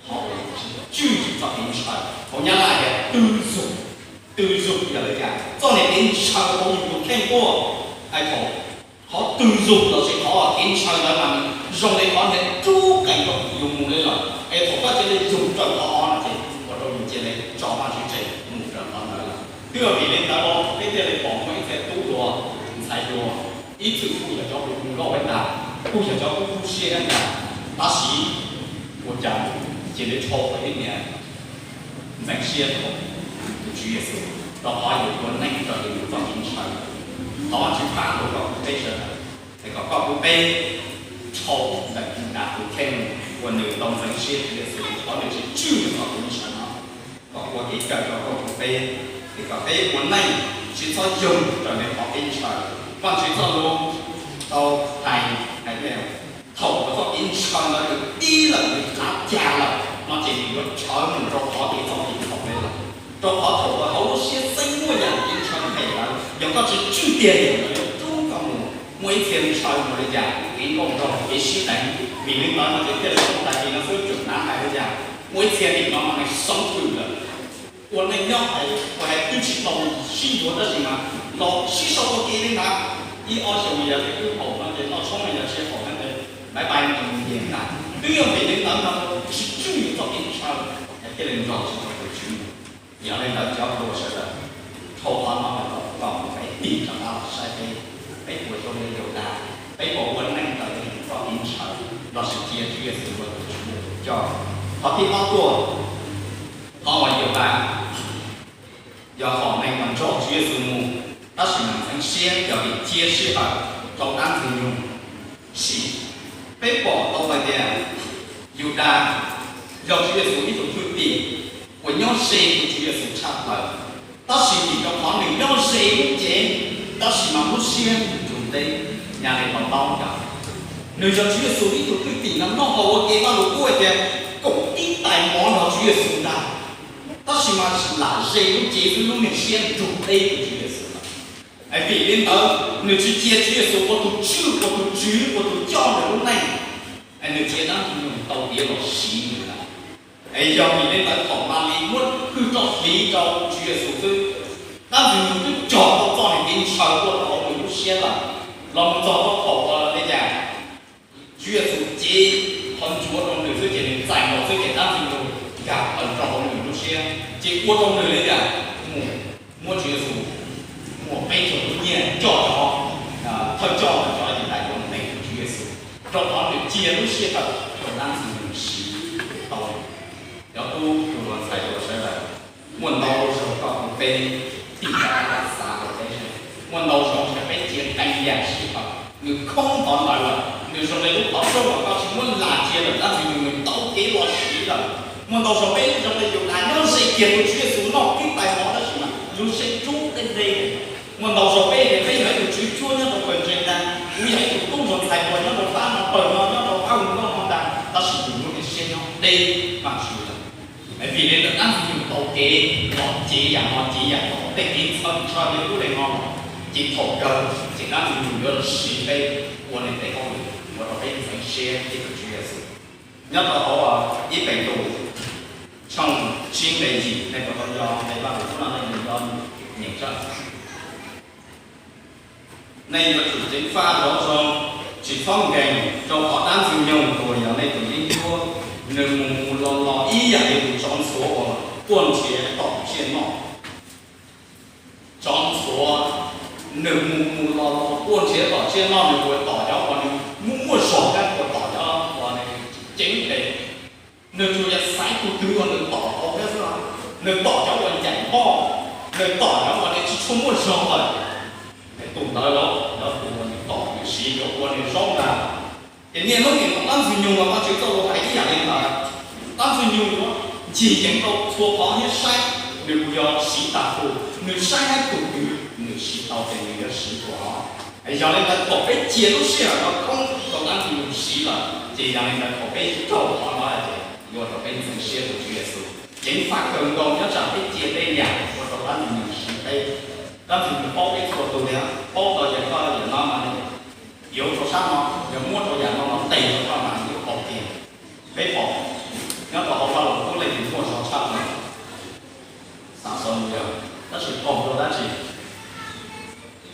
Qhov uas tswj yus txoj kev ntshaw, hauv Nyab Laj tias tư dục. Tư dục yog li cas? Txoj niag kev ntshaw hauv yus tus kheej tuaj. Hais thaum qhov tư dục lossis qhov kev ntshaw ntawd mas nws zoo li qhov niag rub qees rau yus mus li lawm, es thaum koj cia li yug raws qhov no ces ua rau yus cia li tso Vajtswv tseg mus raws qhov ntawd lawm. Twb yog vim li ntawd los peb thiaj li pom muaj ib txhia tub hluas, ntxhais hluas, ib txwm kuj yog cov uas mus loj ib ntag, kuj yog cov kub kub siab ib ntag, tab sis ua cas cia li rho tau ib niag ntxeev siab rau tus Tswv Yexus, rau qhov yus ua neej raws li yus txoj kev ntshaw. Thov Vajtswv pab rau koj kuv peb sawv daws, es kom koj kuv peb rho ntawm nws tus kheej uas nws tau ntxeev siab Tswv Yexus, thov nws tsis tswj nws txoj kev ntshaw no, kom ua kev kawg rau koj kuv peb, es kom peb ua neej tsis txhob yoog raws li qhov kev ntshaw. Vajtswv txoj lus tau hais hais tias thaum uas txoj kev ntshaw ntawd nws tib lawm nws hlav cag lawm no ces nws yuav rhawv mus rau qhov kev txoj kev txhaum li lawm. Rau qhov thaum uas hauv lub siab txeeb muaj yam kev ntshaw phem ntawd, yog koj tsis tswj tiag yam ntawd yuav rub koj mus. Muaj ib txhia ntshaw mus li cas kuj kev nkauj nraug kev sib deev, vim li ntawd no ces thiaj li ua tag kis no xwb tseem hnav hais li cas. Muaj ib txhia nim no mas neeg xoob hwm lawm, ua neej nyob hais ua hais twb tsis tau sib yuav tab sis mas los sib sau ua ke li ntawd, ib ob xyoos yog tias twb haum no ces noj tshoob no yog tsis haum no ces bye bye no ces mus ntiag ntag. Twb yog vim li ntawd no tsis tswj yus txoj kev ntshaw, thiaj li nrog tsis tau tus Tswv. Yog li ntawd cov hluas sawv daws, dhau qhov no lawm los kom peb tig rov qab los saib peb, peb puas zoo li Yudas, peb puas ua neej raws li txoj kev ntshaw lossis cia Tswv Yexus ua tus Tswv coj. Qhov thib ob tuaj, qhov uas Yudas yog hom neeg uas nrog Tswv Yexus mus, tab sis mas ntxeev siab yog vim cia sij hawm rau dab Ntxwg Nyoog sim. Peb pom tau hais tias Yudas yog Tswv Yexus ib tug thwj tim uas nyob ze tus Tswv Yexus tshaj plaws, tab sis vim rau qhov nws nyob ze lub cev, tab sis mas lub siab nrug deb. Nyaj li tau taub ntawd, nws yog Tswv Yexus ib tug thwj tim no noj haus ua ke Vajluskub hais tias koom tib tais mov nrog Tswv Yexus ntag, tab sis mas lam ze lub cev xwb lub niag siab nrug deb tus Tswv Yexus lawm. Es vim li ntawd nws tsis cia Tswv Yexus ua tus tswj, ua tus tswv, ua tus coj nws lub neej, es nws cia dab Ntxwg Nyoog tau tiav los siv nws lawm. Es yog vim li ntawd thaum Malis muab hwj roj hliv rau Tswv Yexus xwb, dab Ntxwg Nyoog twb cog tau txoj niag kev ntshaw tuaj rau hauv nws lub siab lawm, los mus txog rau thaum uas li cas Tswv Yexus cev qhov ntsuav rau nws xwb ces nws txais nkaus xwb ces dab Ntxwg Nyoog nkag plaws rau hauv nws lub siab ces ua rau nws li cas mus muab Tswv Yexus muaj peb caug lub nyiaj coj cov thawj coj ntawm cov Yudais tuaj ntes Tswv Yexus, rau qhov nws cia lub sij hawm rau dab Ntxwg Nyoog siv tau. Cov tub hluas ntxhais hluas sawv daws, muaj ntau zaus koj kuv peb tig rov qab los xav rau peb, muaj ntau zaus ntshe peb cia qee yam sij hawm nws khoob ntawd lawm, nws zoo li lub qhov rooj uas koj tsis muab lam cia lawm, dab Ntxwg Nyoog nws tau kev los siv lawm. Muaj ntau zaus peb zoo li Yudas nyob ze kiag tus Tswv Yexus noj tib tais mov tab sis mas lub siab rub deb deb. Muaj ntau zaus peb tias peb yog ib tug tswv cuab nyob rau pawg ntseeg ntag, kuv yog ib tug tub hluas ntxhais hluas nyob rau pab no pawg no nyob rau pab hauv nkauj no ntag, tab sis yus lub niag siab nyob deb Vajtswv lawm. Vim li ntawd dab Ntxwg Nyoog tau kev los cev yam no cev yam tod, tej kev ntshaw ntshaw li ub li no los, ces thaum kawg ces dab Ntxwg Nyoog yuav los siv peb ua nws tes hauj lwm ua rau peb ntxeev siab thiab tus Tswv Yexus. Nyob rau hauv ib Petus tshooj tsib nqe yim, nej puas tau nco nqe Vajluskub no? Nej yuav nco nyeem tso. Nej yuav tsum ceev faj zov zoo, tsis txhob nkees, rau qhov dab Ntxwg Nyoog uas yog nej tus yeeb ncuab, nws mus mus los los ib yam li tus tsov ntxhuav uas quaj nrhiav tom tsiaj noj. Tsov ntxhuav, nws mus mus los los quaj nrhiav tom tsiaj noj, nws puas tom cov uas nws muaj muaj zog, nws puas tom cov uas nws ceev phem? Nws tsuas yog xaiv tus twg uas nws tom tau thiab xwb. Nws tom cov uas ncaim npoj, nws tom cov uas nws tsis tshua muaj zog lawm. Tus ntawd los yog tus uas nws tom nws siv yuav ua nws zaub ntag. Ces niaj hnub nim no dab Ntxwg Nyoog los Vajtswv txoj lus hais ib yam li ntawd. Dab Ntxwg Nyoog yuav ncig yeev rau txhua qhov thiab saib nws puas yog siv tas tus, nws saib saib tus twg nws siv tau ces nws yuav siv tus hov. Yog li ntawd thaum peb cia lub sij hawm no khoob rau dab Ntxwg Nyoog siv lawm, ces yog li ntawd thaum peb raug qhov no ces yuav ua rau peb ntxeev siab rau Tswv Yexus. Ceev faj kawg nkaus nyob tsam peb cia tej yam ua rau dab Ntxwg Nyoog siv peb. Dab Ntxwg Nyoog paub peb txhua tus li, paub tau yam koj yam no mas yuav rau sab no, yog muab rau yam no no tes rau koj mas yuav qaug kiag. Peb pom nyob rau hauv Vajluskub Leej Txiv muaj zog tshaj plaws Xaxoos yog, tab sis pom rau dab tsi?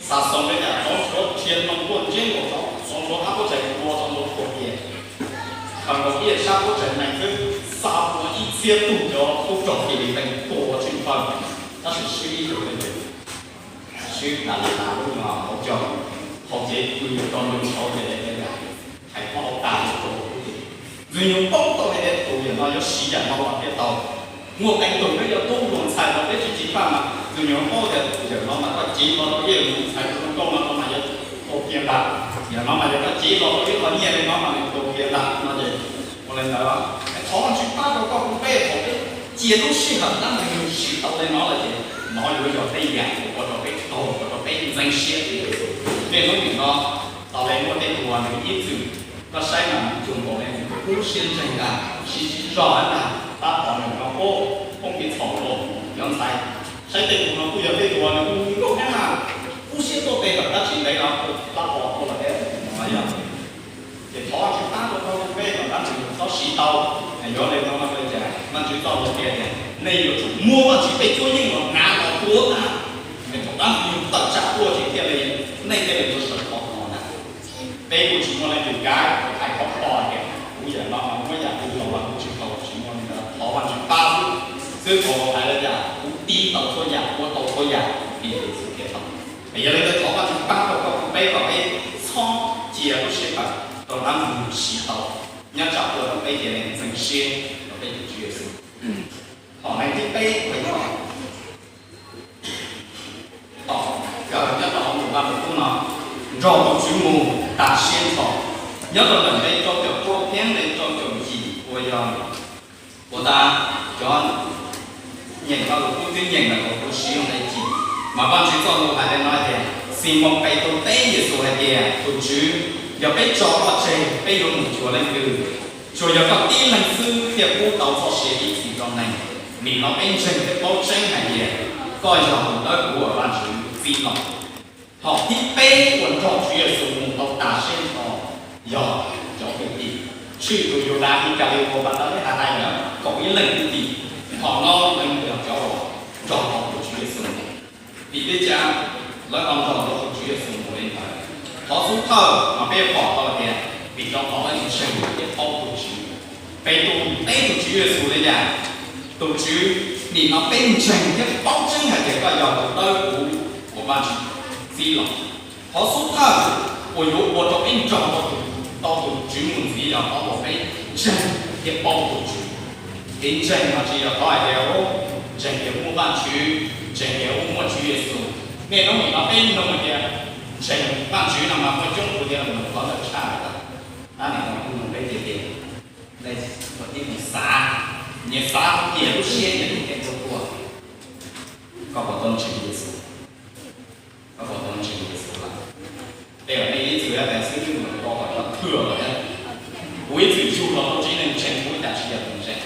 Xaxoos li cas? Xaxoos nthuav rhia noo quaj ntsiab nkaus, Xaxoos nthuav qab puab tsaig tua, Xaxoos nthuav tua kiag, khaws nkaus ib sab puab tsaig nees xwb, xa ua ib txhiab tug cov tub rog Filitees tua tsheej pawg, tab sis swb ib tug leej twg? Swb Dalilas lub nyuag hauv caug, hauv cev kws yus rau nws tshauv ces hais tau tas rau. Ntxwg Nyoog paub tau hais tias tus yawm no yuav siv yam no los thiaj tau. Muaj qee tug peb yuav tub hluas ntxhais los peb tsis ceev faj mas Ntxwg Nyoog paub tias yawm no mas koj cev los rau ib yam tus ntxhais tus zoo nkauj no mas yuav tau kiag ntag, yawm no mas yog koj cev los rau ib qho nyiaj li no mas nws tau kiag ntag no ces ua li ntawd. Thov Vajtswv pab rau koj kuv peb thaum peb cia lub sij hawm dab Ntxwg Nyoog siv tau li no lawm ces nov yuav yog tej yam uas ua rau peb taug, ua rau peb ntxeev siab. Niaj hnub nim no tau li muaj tej tus uas nws ib txwm, koj saib mas nws cuag nkaus li nws kub siab ntseeg ntag, siv tsis zog ntag, tab tom nws no poob kev txhaum los cov ntxhais. Saib tej tus no kuj yog tej tus uas nws ua nkauj heev mas kub siab tuaj tes tawm dab tsi ntev no tab tom tuaj los deb no yog. Ces thov Vajtswv pab rau koj kuv peb kom dab Ntxwg Nyoog txhob siv tau. Yog li no no ces Vajtswv txoj lus qhia tias nej yuav tsum muab Vajtswv tej cuab yeej los hnav los tuav ntag, es thaum dab Ntxwg Nyoog tawm tsam tuaj ces thiaj li, nej thiaj li yuav sawv khov kho ntag. Peb kuj tsis muaj leej twg kav hais khov kho tias kuv yam no mas muab yam twg los mas kuv tsis tau, tsis muaj li ntawd, thov Vajtswv pab xwb. Xwb thaum hais li cas kuv tiv tau txhua yam, ua tau txhua yam vim Yexus Khetos. Yog li ntawd thov Vajtswv pab rau koj kuv peb kom peb txhob cia lub sij hawm rau dab Ntxwg Nyoog siv tau, nyob tsam ua rau peb cia li ntxeev siab rau peb tus Tswv Yexus. Hom neeg thib peb, tom kawg nyob rau hauv tus Vajluskub no, nrog tus Tswv mus tas siab nrho. Nyob rau ntawm nqe rau caum rau thiab nqe rau caum yim uas yog, puas tas, cov nyeem Vajluskub twb nyeem lawm, kuv siv nqe yim, mas Vajtswv txoj lus hais li no tias, Ximoos Petus teb Yexus hais tias, Tus Tswv, yog peb tso koj tseg, peb yuav mus cuag leej twg? Tsuas yog koj tib leeg xwb thiaj pub tau txoj sia ib txhis rau neeg. Nim no peb ntseeg thiab paub tseeb hais tias koj yog tus dawb huv uas Vajtswv txib los. Hom thib peb uas nrog Tswv Yexus mus tau tas siab nrho yog cov kwv tij, tshwj tus Yudas Iskalius uas Vatanayael hais tias kaum ib leeg kwv tij. Hom no lawv yog cov uas nrog rau tus Tswv Yexus mus. Vim li cas lawv ho nrog rau tus Tswv Yexus mus li ntawd? Qhov xub thawj mas peb pom tau tias vim rau qhov lawv ntseeg thiab paub tus Tswv. Petus teb tus Tswv Yexus li cas? Tus Tswv, nim no peb ntseeg thiab paub tseeb hais tias koj yog tus dawb huv uas Vajtswv txib los. Qhov xub thawj uas yuav ua rau peb nrog tau tus Tswv mus ntxiv yog qhov uas peb ntseeg thiab paub tus Tswv. Kev ntseeg no tsis yog qhov hais tias ntseeg tias muaj Vajtswv, ntseeg tias muaj Tswv Yexus. Niaj hnub nim no peb nug tias ntseeg Vajtswv no mas muaj coob tus tias nug qhov ntawd tshaj lawm. Tab nim no kuv nug peb tiag tiag, nej ua tib mus xav, nyias xav cia lub siab nyias tus kheej tuaj tuaj, koj puas tau ntseeg Yexus? Koj puas tau ntseeg Yexus lawm? Tej zaum nej ib txwm hais tias xib hwb mus rau tom cov thwj lawm thiab, kuv ib txwm yug los rau tsev neeg ntseeg, kuv ua cas tsis yog tus ntseeg?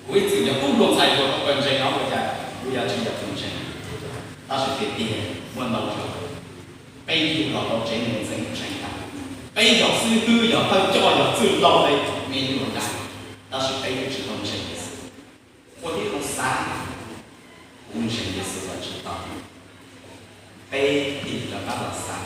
Kuv ib txwm yog tub hluas ntxhais yug rau kawg ntseeg no, ua cas kuv yog tsis yog tus ntseeg? Tab sis tiag tiag muaj ntau zaus peb yug los rau tsev neeg ntxeev ntseeg tas, peb yog xib hwb, yog thawj coj, yog txwj laug li me nyuam ntag, tab sis peb yeej tsis tau ntseeg Yexus. Ua tib zoo xav, kuv ntseeg Yexus los tsis tau? Peb tig rov qab los xav,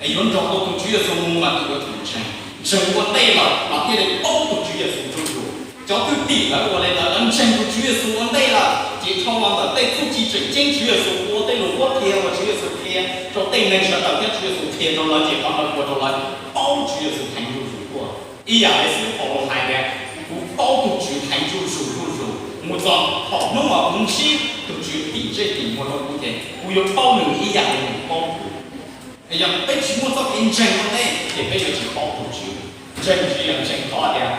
es yuav nrog tau tus Tswv Yexus mus mas tus yuav tsum ntseeg, ntseeg ua ntej lawm mas thiaj li paub tus Tswv Yexus zuj zus. Cov thwj tim lawv ua li ntawd, lawv ntseeg tus Tswv Yexus ua ntej lawm, ces dhau los ntawm tej txuj ci tseem ceeb Tswv Yexus ua tej lus qhuab qhia uas Tswv Yexus qhia rau tej neeg sawv daws thiab Tswv Yexus qhia rau lawv, ces qhov ntawd ua rau lawv paub Tswv Yexus heev zuj zus tuaj. Ib yam li xib hwb Paulus hais tias, kuv paub tus Tswv heev zuj zus zuj zus, mus txog thaum hnub uas kuv ntsib tus Tswv tim ntsej tim muag rau kuv ces kuv yuav paub nws ib yam li nws paub kuv. Yog peb tsis muaj txoj kev ntseeg ua ntej ces peb yuav tsis paub tus Tswv. Ntseeg tsis yog ntseeg qhov tias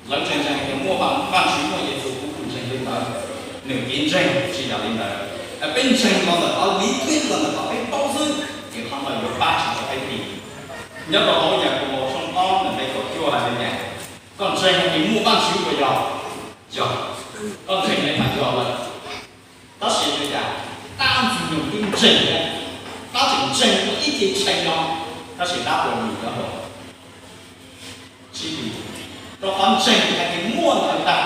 lawv ntseeg ntseeg tias muaj Vajtswv muaj Yexus, kuv ntseeg li ntawd. Nws kev ntseeg tsis yog li ntawd. Peb ntseeg los ntawm qhov lý thuyết, los ntawm qhov peb paub xwb, ces qhov ntawd yuav pab tsis tau peb tig. Nyob rau hauv Yakaunpaus tshooj ob ntawm nqe kaum cuaj hais tias, koj ntseeg hais tias muaj Vajtswv puas yog? Yog. Koj ntseeg li mas yog lawm. Tab sis li cas? Dab ntxwg nyoog twb ntseeg thiab, dab tseem ntseeg ua ib ce tshee no, tab sis dab puas lim nyob rau tsis lim, rau qhov ntseeg hais tias muaj ntawd ntag.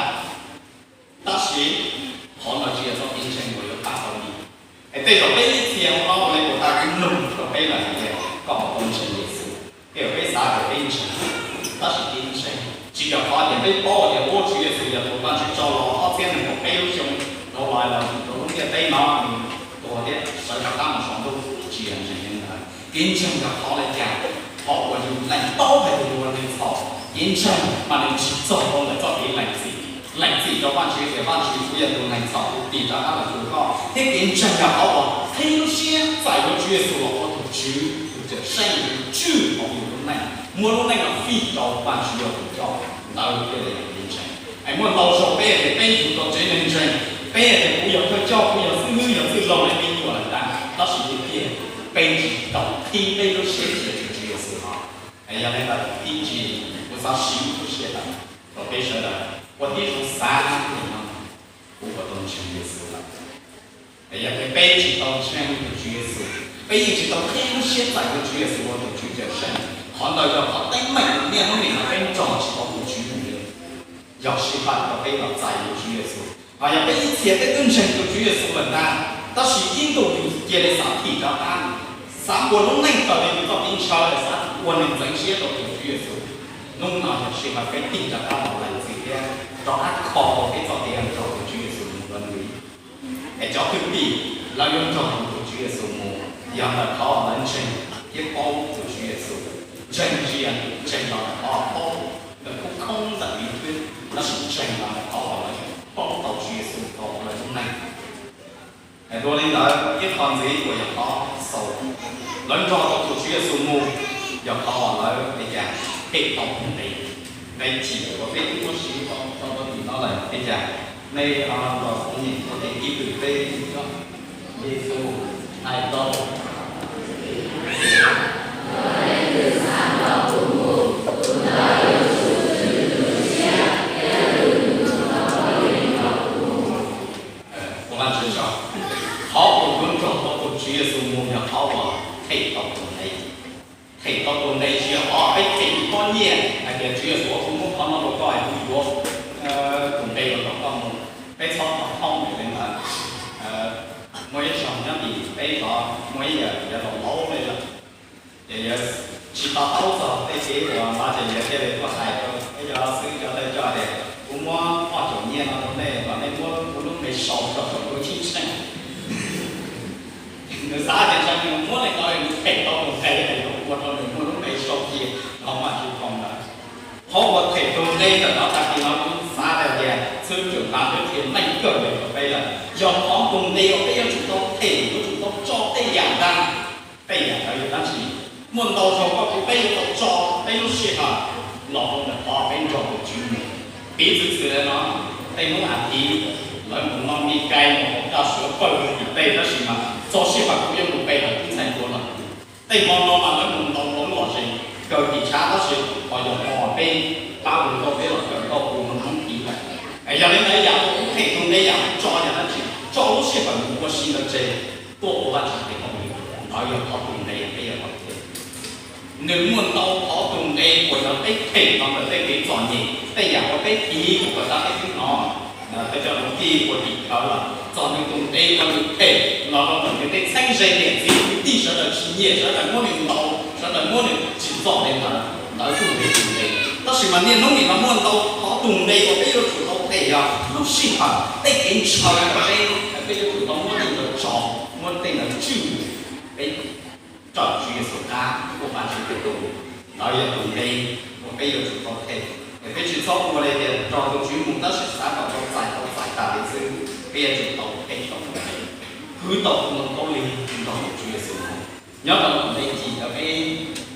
Tab sis qhov ntawd tsis yog txoj kev ntseeg uas yuav pab tau li. Es tej zaum peb ib txhia ua li puas tas kuv nug rau peb lawm hais tias koj puas tau ntseeg Yexus? Tej zaum peb xav tias peb ntseeg, tab sis kev ntseeg tsis yog qhov tias peb paub tias ua Tswv Yexus yog tus Vajtswv tso los ob txhiab nees nkaum peb lub xyoo dhau los los rau lub ntiaj teb no, tuag thiab sawv rov qab mus saum ntuj, tsis yog ntseeg li ntawd. Kev ntseeg yog qhov li cas? Qhov uas yus lees paub hais tias yus ua neeg txhaum, kev ntseeg mas nws tsis txog rau ntawm txoj kev lees txim. Lees txim rau Vajtswv tias Vajtswv, kuv yog tus neeg txhaum, kuv tig rov qab los cuag koj. Thiab kev ntseeg yog qhov uas qhib lub siab txais yuav Tswv Yexus los ua tus Tswv, tus Cawmseej, tus tswj hauv yus lub neej, muab lub neej los fij rau Vajtswv ua tus coj. Ntawd thiaj li yog kev ntseeg. Es muaj ntau zaus peb hais tias peb yug tau tsev neeg ntseeg, peb hais tias kuv yog thawj coj, kuv yog xib hwb, yog txwj laug, peb nyuaj lawm ntag, tab sis tiag tiag peb tsis tau qhib peb lub siab cia rau Tswv Yexus no. Es yog li ntawd ib ntsis kuv xav siv lub siab ntawd rau peb sawv daws ua tib zoo xav tias no, kuv puas tau ntseeg Yexus lawm? Es yog tias peb tsis tau ntseeg tus Tswv Yexus, peb yeej tsis tau qhib lub siab txais tus Tswv Yexus ua tus Tswv Cawmseej, qhov ntawd yog qhov teeb meem uas niaj hnub nim no peb nrog tsis tau tus Tswv mus li. Yog sij hawm rau peb los txais tus Tswv Yexus. Ho yog peb ib txhia peb twb ntseeg tus Tswv Yexus lawm ntag, tab sis ib ntus yus cia li xav thim rov qab, xav ua lub neej raws li yus txoj kev ntshaw, xav ua neeg ntxeev siab rau tus Tswv Yexus, hnub no yog sij hawm peb tig rov qab los lees txim thiab rov qab kho tau peb txoj kev nrog tus Tswv Yexus mus dua ntu. Es cov kwv tij, lawv yuav nrog tus Tswv Yexus mus yog ntawm qhov lawv ntseeg thiab paub tus Tswv Yexus. Ntseeg tsis yog ntseeg los ntawm qhov paub ntawm khub khoob ntawm li twb, tab sis ntseeg los ntawm qhov uas lawv paub tau Tswv Yexus tau lawv lub neej. Es dua li ntawd ib qho ntxiv uas yog qhov xaus, lawv nrog tau tus Tswv Yexus mus yog qhov uas lawv li cas? Them tau tus nqe. Nqe chim uas peb twb muab siv tau rau tim no lawm li cas? Nej los xav ua ib tug peb Yexus hais rau Ua Vajtswv tsaug, qhov uas yuav nrog tau tus Tswv Yexus mus yog qhov uas them tau tus nqe. Them tau tus nqe tsis yog qhov peb them pob nyiaj hais tias Tswv Yexus, kuv muab qhov no rau koj es kuv yuav tus nqe los nrog koj mus. Peb txhob ua thoob li ntawd. Muaj ib zaug nyob tim peb zos muaj ib yawm yawg laus laus li lawm, ces yawg tsis to taub txog tej kev uas no ces yawg thiaj li tuaj hais rau peb cov xib hwb cov thawj coj tias, kuv muab ob caum nyiaj no rau nej kom nej muab kuv lub npe sau rau saum lub cheeb tsheej. Nws xav tias ntshe nws muab li ntawd nws them tau tus nqe es yuav ua rau nws muaj lub npe sau cia hauv Vajtswv phau ntawd. Qhov uas them tus nqe ntawm no tag kis no kuv xav hais tias xib hwb Cawm Npas twb qhia meej kawg li rau peb lawm, yog qhov tus nqe uas peb yuav tsum tau them, yuav tsum tau tso tej yam ntawd. Tej yam ntawd yog dab tsi? Muaj ntau zaus koj kuv peb yuav tau tso peb lub sij hawm los rau ntawm qhov peb nrog tus Tswv mus. Piv txwv xwm no, tej hnub as thiv lawv mus noj me kais mus haus kaj suav pawg lug tim tej, tab sis mas txog sij hawm kuv yuav mus pe hawm tub ntxhais ntua lawm. Tej hmo no mas lawv mus ntaus hloov lom zem kawg tim tshav, tab sis ho yog hmo peb pab hu nkauj peb los kawm nkauj hu hloov tid lawm. Yog li ntawd yam uas kuv them tus nqe yam tso yog dab tsi? Tso lub sij hawm mus ua si ntawd tseg, tuaj ua Vajtswv tes hauj lwm. Ntawd yog qhov tus nqe peb yuav tau them. Nws muaj ntau qhov tus nqe uas yog peb them los ntawm tej kev txom nyem, tej yam uas peb tiv mus kom tas peb twb hnov. Peb cov kwv tij ua tim khawv los txog nws tus nqe uas nws them los rau ntawm nws tej txheeb ze niam txiv kwv tij sawv daws tsis nyiam, sawv daws muab nws ntaus, sawv daws muab nws tsim txom li ntawd, ntawd kuj yog tus nqe. Tab sis mas niaj hnub nim no muaj ntau qhov tus nqe uas peb yuav tsum tau them yog lub sij hawm, tej kev ntshaw rau peb, peb yuav tsum tau muab tej ntawd tso, muab tej ntawd tswj peb raws Tswv Yexus qab ua Vajtswv tes hauj lwm. Ntawd yog tus nqe uas peb yuav tsum tau them. Es peb tsis txhob ua li tias nrog tus Tswv mus tab sis xav kom tau txais tau txais tas li xwb. Peb yuav tsum tau them tau tus nqe, kwv tau tus ntoo khaub lig nrog tus Tswv Yexus mus. Nyob rau tus nqe chim ntawd peb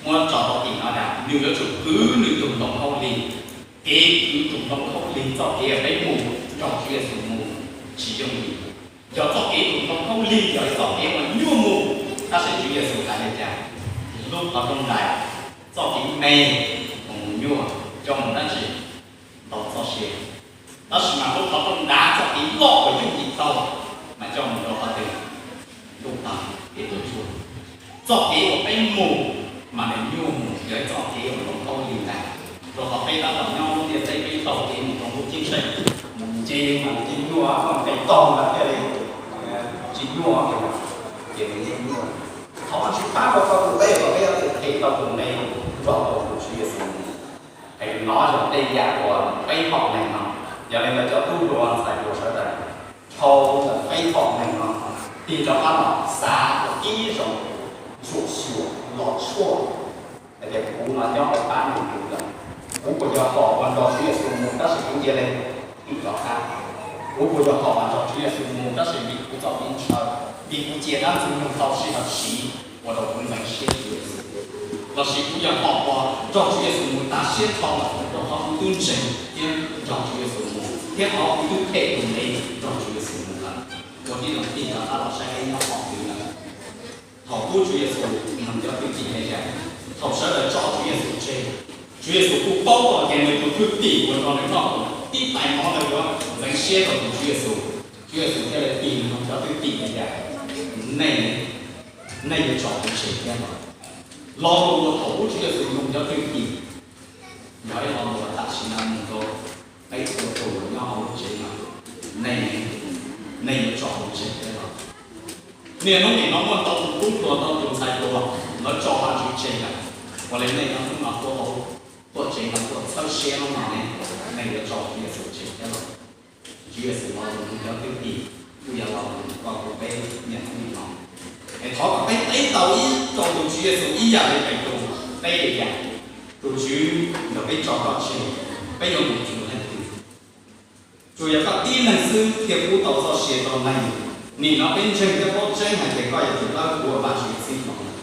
muab tso rau tim no tias nws yuav tsum kwv nws tus ntoo khaub lig. Kev kwv tus ntoo khaub lig, txoj kev peb mus nrog Tswv Yexus mus tsis yooj yim. Yog txoj kev tus ntoo khaub lig yog ib txoj kev uas nyuaj mus, tab sis Tswv Yexus hais li cas? Lub qhov rooj nqaim, txoj kev me, mus nyuaj, coj mus dab tsi? Ntau txoj sia. Tab sis mas lub qhov rooj dav txoj kev loj uas yooj yim tau, mas coj mus rau qhov twg? Ntuj tawg kev tuaj tsuag. Txoj kev uas peb mus mas nws nyuaj mus, yog ib txoj kev uas hloov taub li ntag. Rau qhov peb tab tom nyob lub ntiaj teb peb taug kev mus rau lub ceeb tsheej, mus nce mas nws yeej nyuaj, koj nqes taug mas thiaj li tsis nyuaj, ces nws yeej nyuaj. Thov Vajtswv pab rau koj tus dej kom peb yuav tsum qheb tau tus dej nrog rau tus Tswv Yexus mus. Es no yog tej yam uas peb hom neeg no, yog li ntawd cov tub hluas ntxhais hluas sawv daws, dhau ntawm peb hom neeg no, tig rov qab los xav ib zaug, ntsuam xyuas los tshuaj, hais tias kuv no nyob hauv pab neeg kuv lawm, kuv puas yog hom uas nrog Tswv Yexus mus tab sis kuv cia li tig rov qab? Kuv puas yog hom uas nrog Tswv Yexus mus tab sis vim kuv txoj kev ntshaw, vim kuv cia dab ntxwg nyoog tau sij hawm siv ua rau kuv ntxeev siab Tswv Yexus? Los sis kuv yog hom uas nrog Tswv Yexus mus tas siab nrho lawm rau qhov kuv twb ntseeg thiab nrog Tswv Yexus mus thiab qhov kuv twb them tus me nrog Tswv Yexus mus lawm? Ua tib zoo tig rov qab los saib peb nyob hom twg lawm. Thaum ub Tswv Yexus nrog cov thwj tim ne yam, thaum sawv daws tso Tswv Yexus tseg, Tswv Yexus kuj paub tias nws tus thwj tim uas nrog nws noj tib tais mov ntawd yuav ntxeev siab rau tus Tswv Yexus. Tswv Yexus thiaj li tig nws nrog cov thwj tim ne yam, nej, nej yuav tso kuv tseg thiab los? Lo lus uas thaum ub Tswv Yexus nrog cov thwj tim yog ib lo lus uas tam sim no mus rau peb txhua tus nyob hauv lub tsev no, nej, nej yuav tso kuv tseg thiab los? Niaj hnub nim no muaj ntau tus tub hluas ntau tus ntxhais hluas lawv tso Vajtswv tseg lawm. Ua li nej nyob hnub no tuaj hauv, tuaj tsev no tuaj txhawb siab hnub no ne, nej yuav tso Tswv Yexus tseg thiab los? Tswv Yexus lo lus nrog cov thwj tim kuj yog lo lus nrog koj kuv peb niaj hnub nim no. Es thov kom peb teb tau ib rau tus Tswv Yexus ib yam li Petus teb li cas? Tus Tswv nrog peb tso koj tseg, peb yuav mus cuag leej twg? Tsuas yog koj tib leeg xwb thiaj pub tau txoj sia rau neeg. Nim no peb ntseeg thiab paub tseeb hais tias koj yuav tsum dawb huv Vajtswv txij no lawm.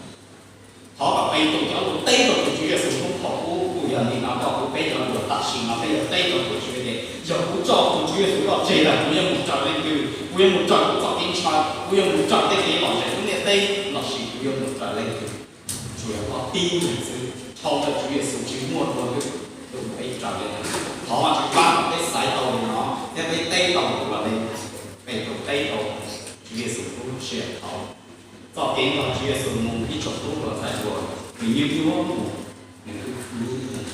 Thov kom Petus cov lus teb rau tus Tswv Yexus hnub thaum ub kuj yog nim no koj kuv peb cov lus tam sim no peb yuav teb rau tus Tswv tias, yog kuv tso tus Tswv Yexus loj tseg lawm, kuv yuav mus raws leej twg? Kuv yuav mus raws kuv txoj kev ntshaw, kuv yuav mus raws tej kev lom zem lub ntiaj teb, lossis kuv yuav mus raws leej twg? Tsuas yog koj tib leeg xwb, dhau ntawm Tswv Yexus tsis muaj dua lwm tus peb raws li. Thov Vajtswv pab kom peb xaiv tau li no thiab peb teb tau li no. Petus teb rau Tswv Yexus lub sij hawm thaud, txoj kev nrog Tswv Yexus mus ib tsoom tub hluas ntxhais hluas, nws yeej nyuaj mus, nws twb hlub ib leeg.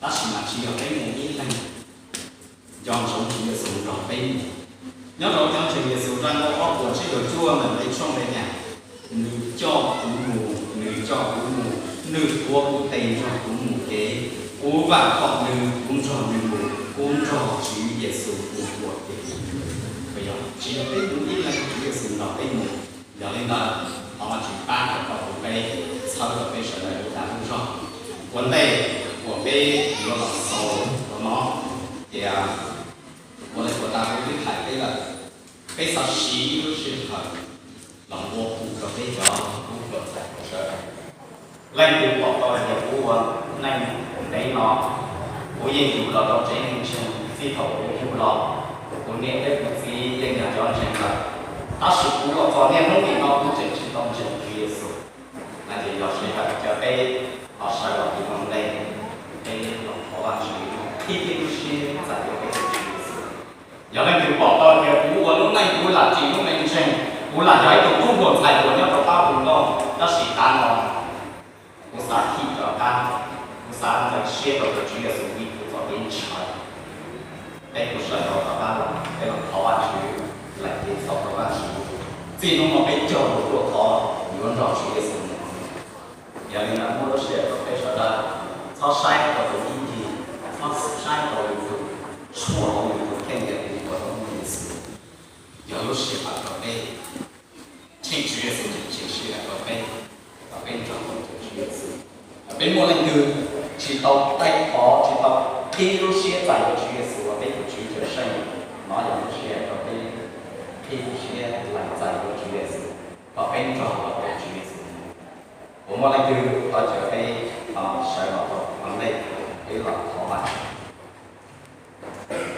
Tab sis mas tsis yog peb mus ib leeg, nco ntsoov Tswv Yexus nrog peb mus. Nyob rau cov ntseeg Yexus rau nqe ob puas tsib caug cuaj ntawm nqe tshooj nqe yam, nws coj kuv mus, nws coj kuv mus, nws tuav kuv tes nrog kuv mus kev, kuv vam khom nws, kuv nrog nws mus, kuv nrog Tswv Yexus mus ua ke. Puas yog? Tsis yog peb mus ib leeg, Tswv Yexus nrog peb mus. Yog li ntawd, thov Vajtswv pab kom koj kuv peb txhawb rau peb sawv daws lub dag lub zog. Ua ntej uas peb yuav los xaus rau no, ces ua li uas tas kuv twb hais peb lawm, peb xav siv ib lub sij hawm los ua hu rau peb cov tub hluas ntxhais hluas sawv daws. Leej twg pom tau tias kuv ua neej ntev no, kuv yeej yug los rau tsev neeg ntseeg, txij thaum kuv yug los, kuv niam thiab kuv txiv yeej yog cov ntseeg lawm, tab sis kuv los txog niaj hnub nim no kuv tseem tsis tau ntseeg Tswv Yexus, no ces yog sij hawm cov peb ho sawv los tus ua ntej, peb los thov Vajtswv qhib peb lub siab txais yuav peb tus Tswv Yexus. Yog leej twg pom tau tias kuv ua lub neej kuv lam tsis lub neej ntseeg, kuv lam yog ib tug tub hluas ntxhais hluas nyob rau qab hu nkauj, tab sis tav no kuv xav thim rov qab, kuv xav ntxeev siab rau tus Tswv Yexus vim kuv txoj kev ntshaw. Peb kuj sawv rau rov qab los, peb los thov Vajtswv, lees kev txhaum rau Vajtswv. Txij hnub no peb cog lus tuaj thov yuav nrog Tswv Yexus mus. Yog li ntawd muab lub sij hawm rau peb sawv daws, txhob saib rau tus ib ncig, txhob saib rau lwm tus, tshuaj hauv lwm tus kheej tias kuv ua tau Tswv Yexus. Yog lub sij hawm rau peb cheem Tswv Yexus, cheem sij hawm rau peb, kom peb nrog tus Tswv Yexus, kom peb muaj leej twg tsis tau taij thov, tsis tau qhib lub siab txais yuav Tswv Yexus ua peb tus Tswv Cawmseej, no yog lub sij hawm rau peb qhib lub siab lees txais yuav Tswv Yexus, kom peb nrog tus Tswv Yexus. Kuv muaj leej twg thov caw peb sawv los rau ntej, peb los thov Vajtswv.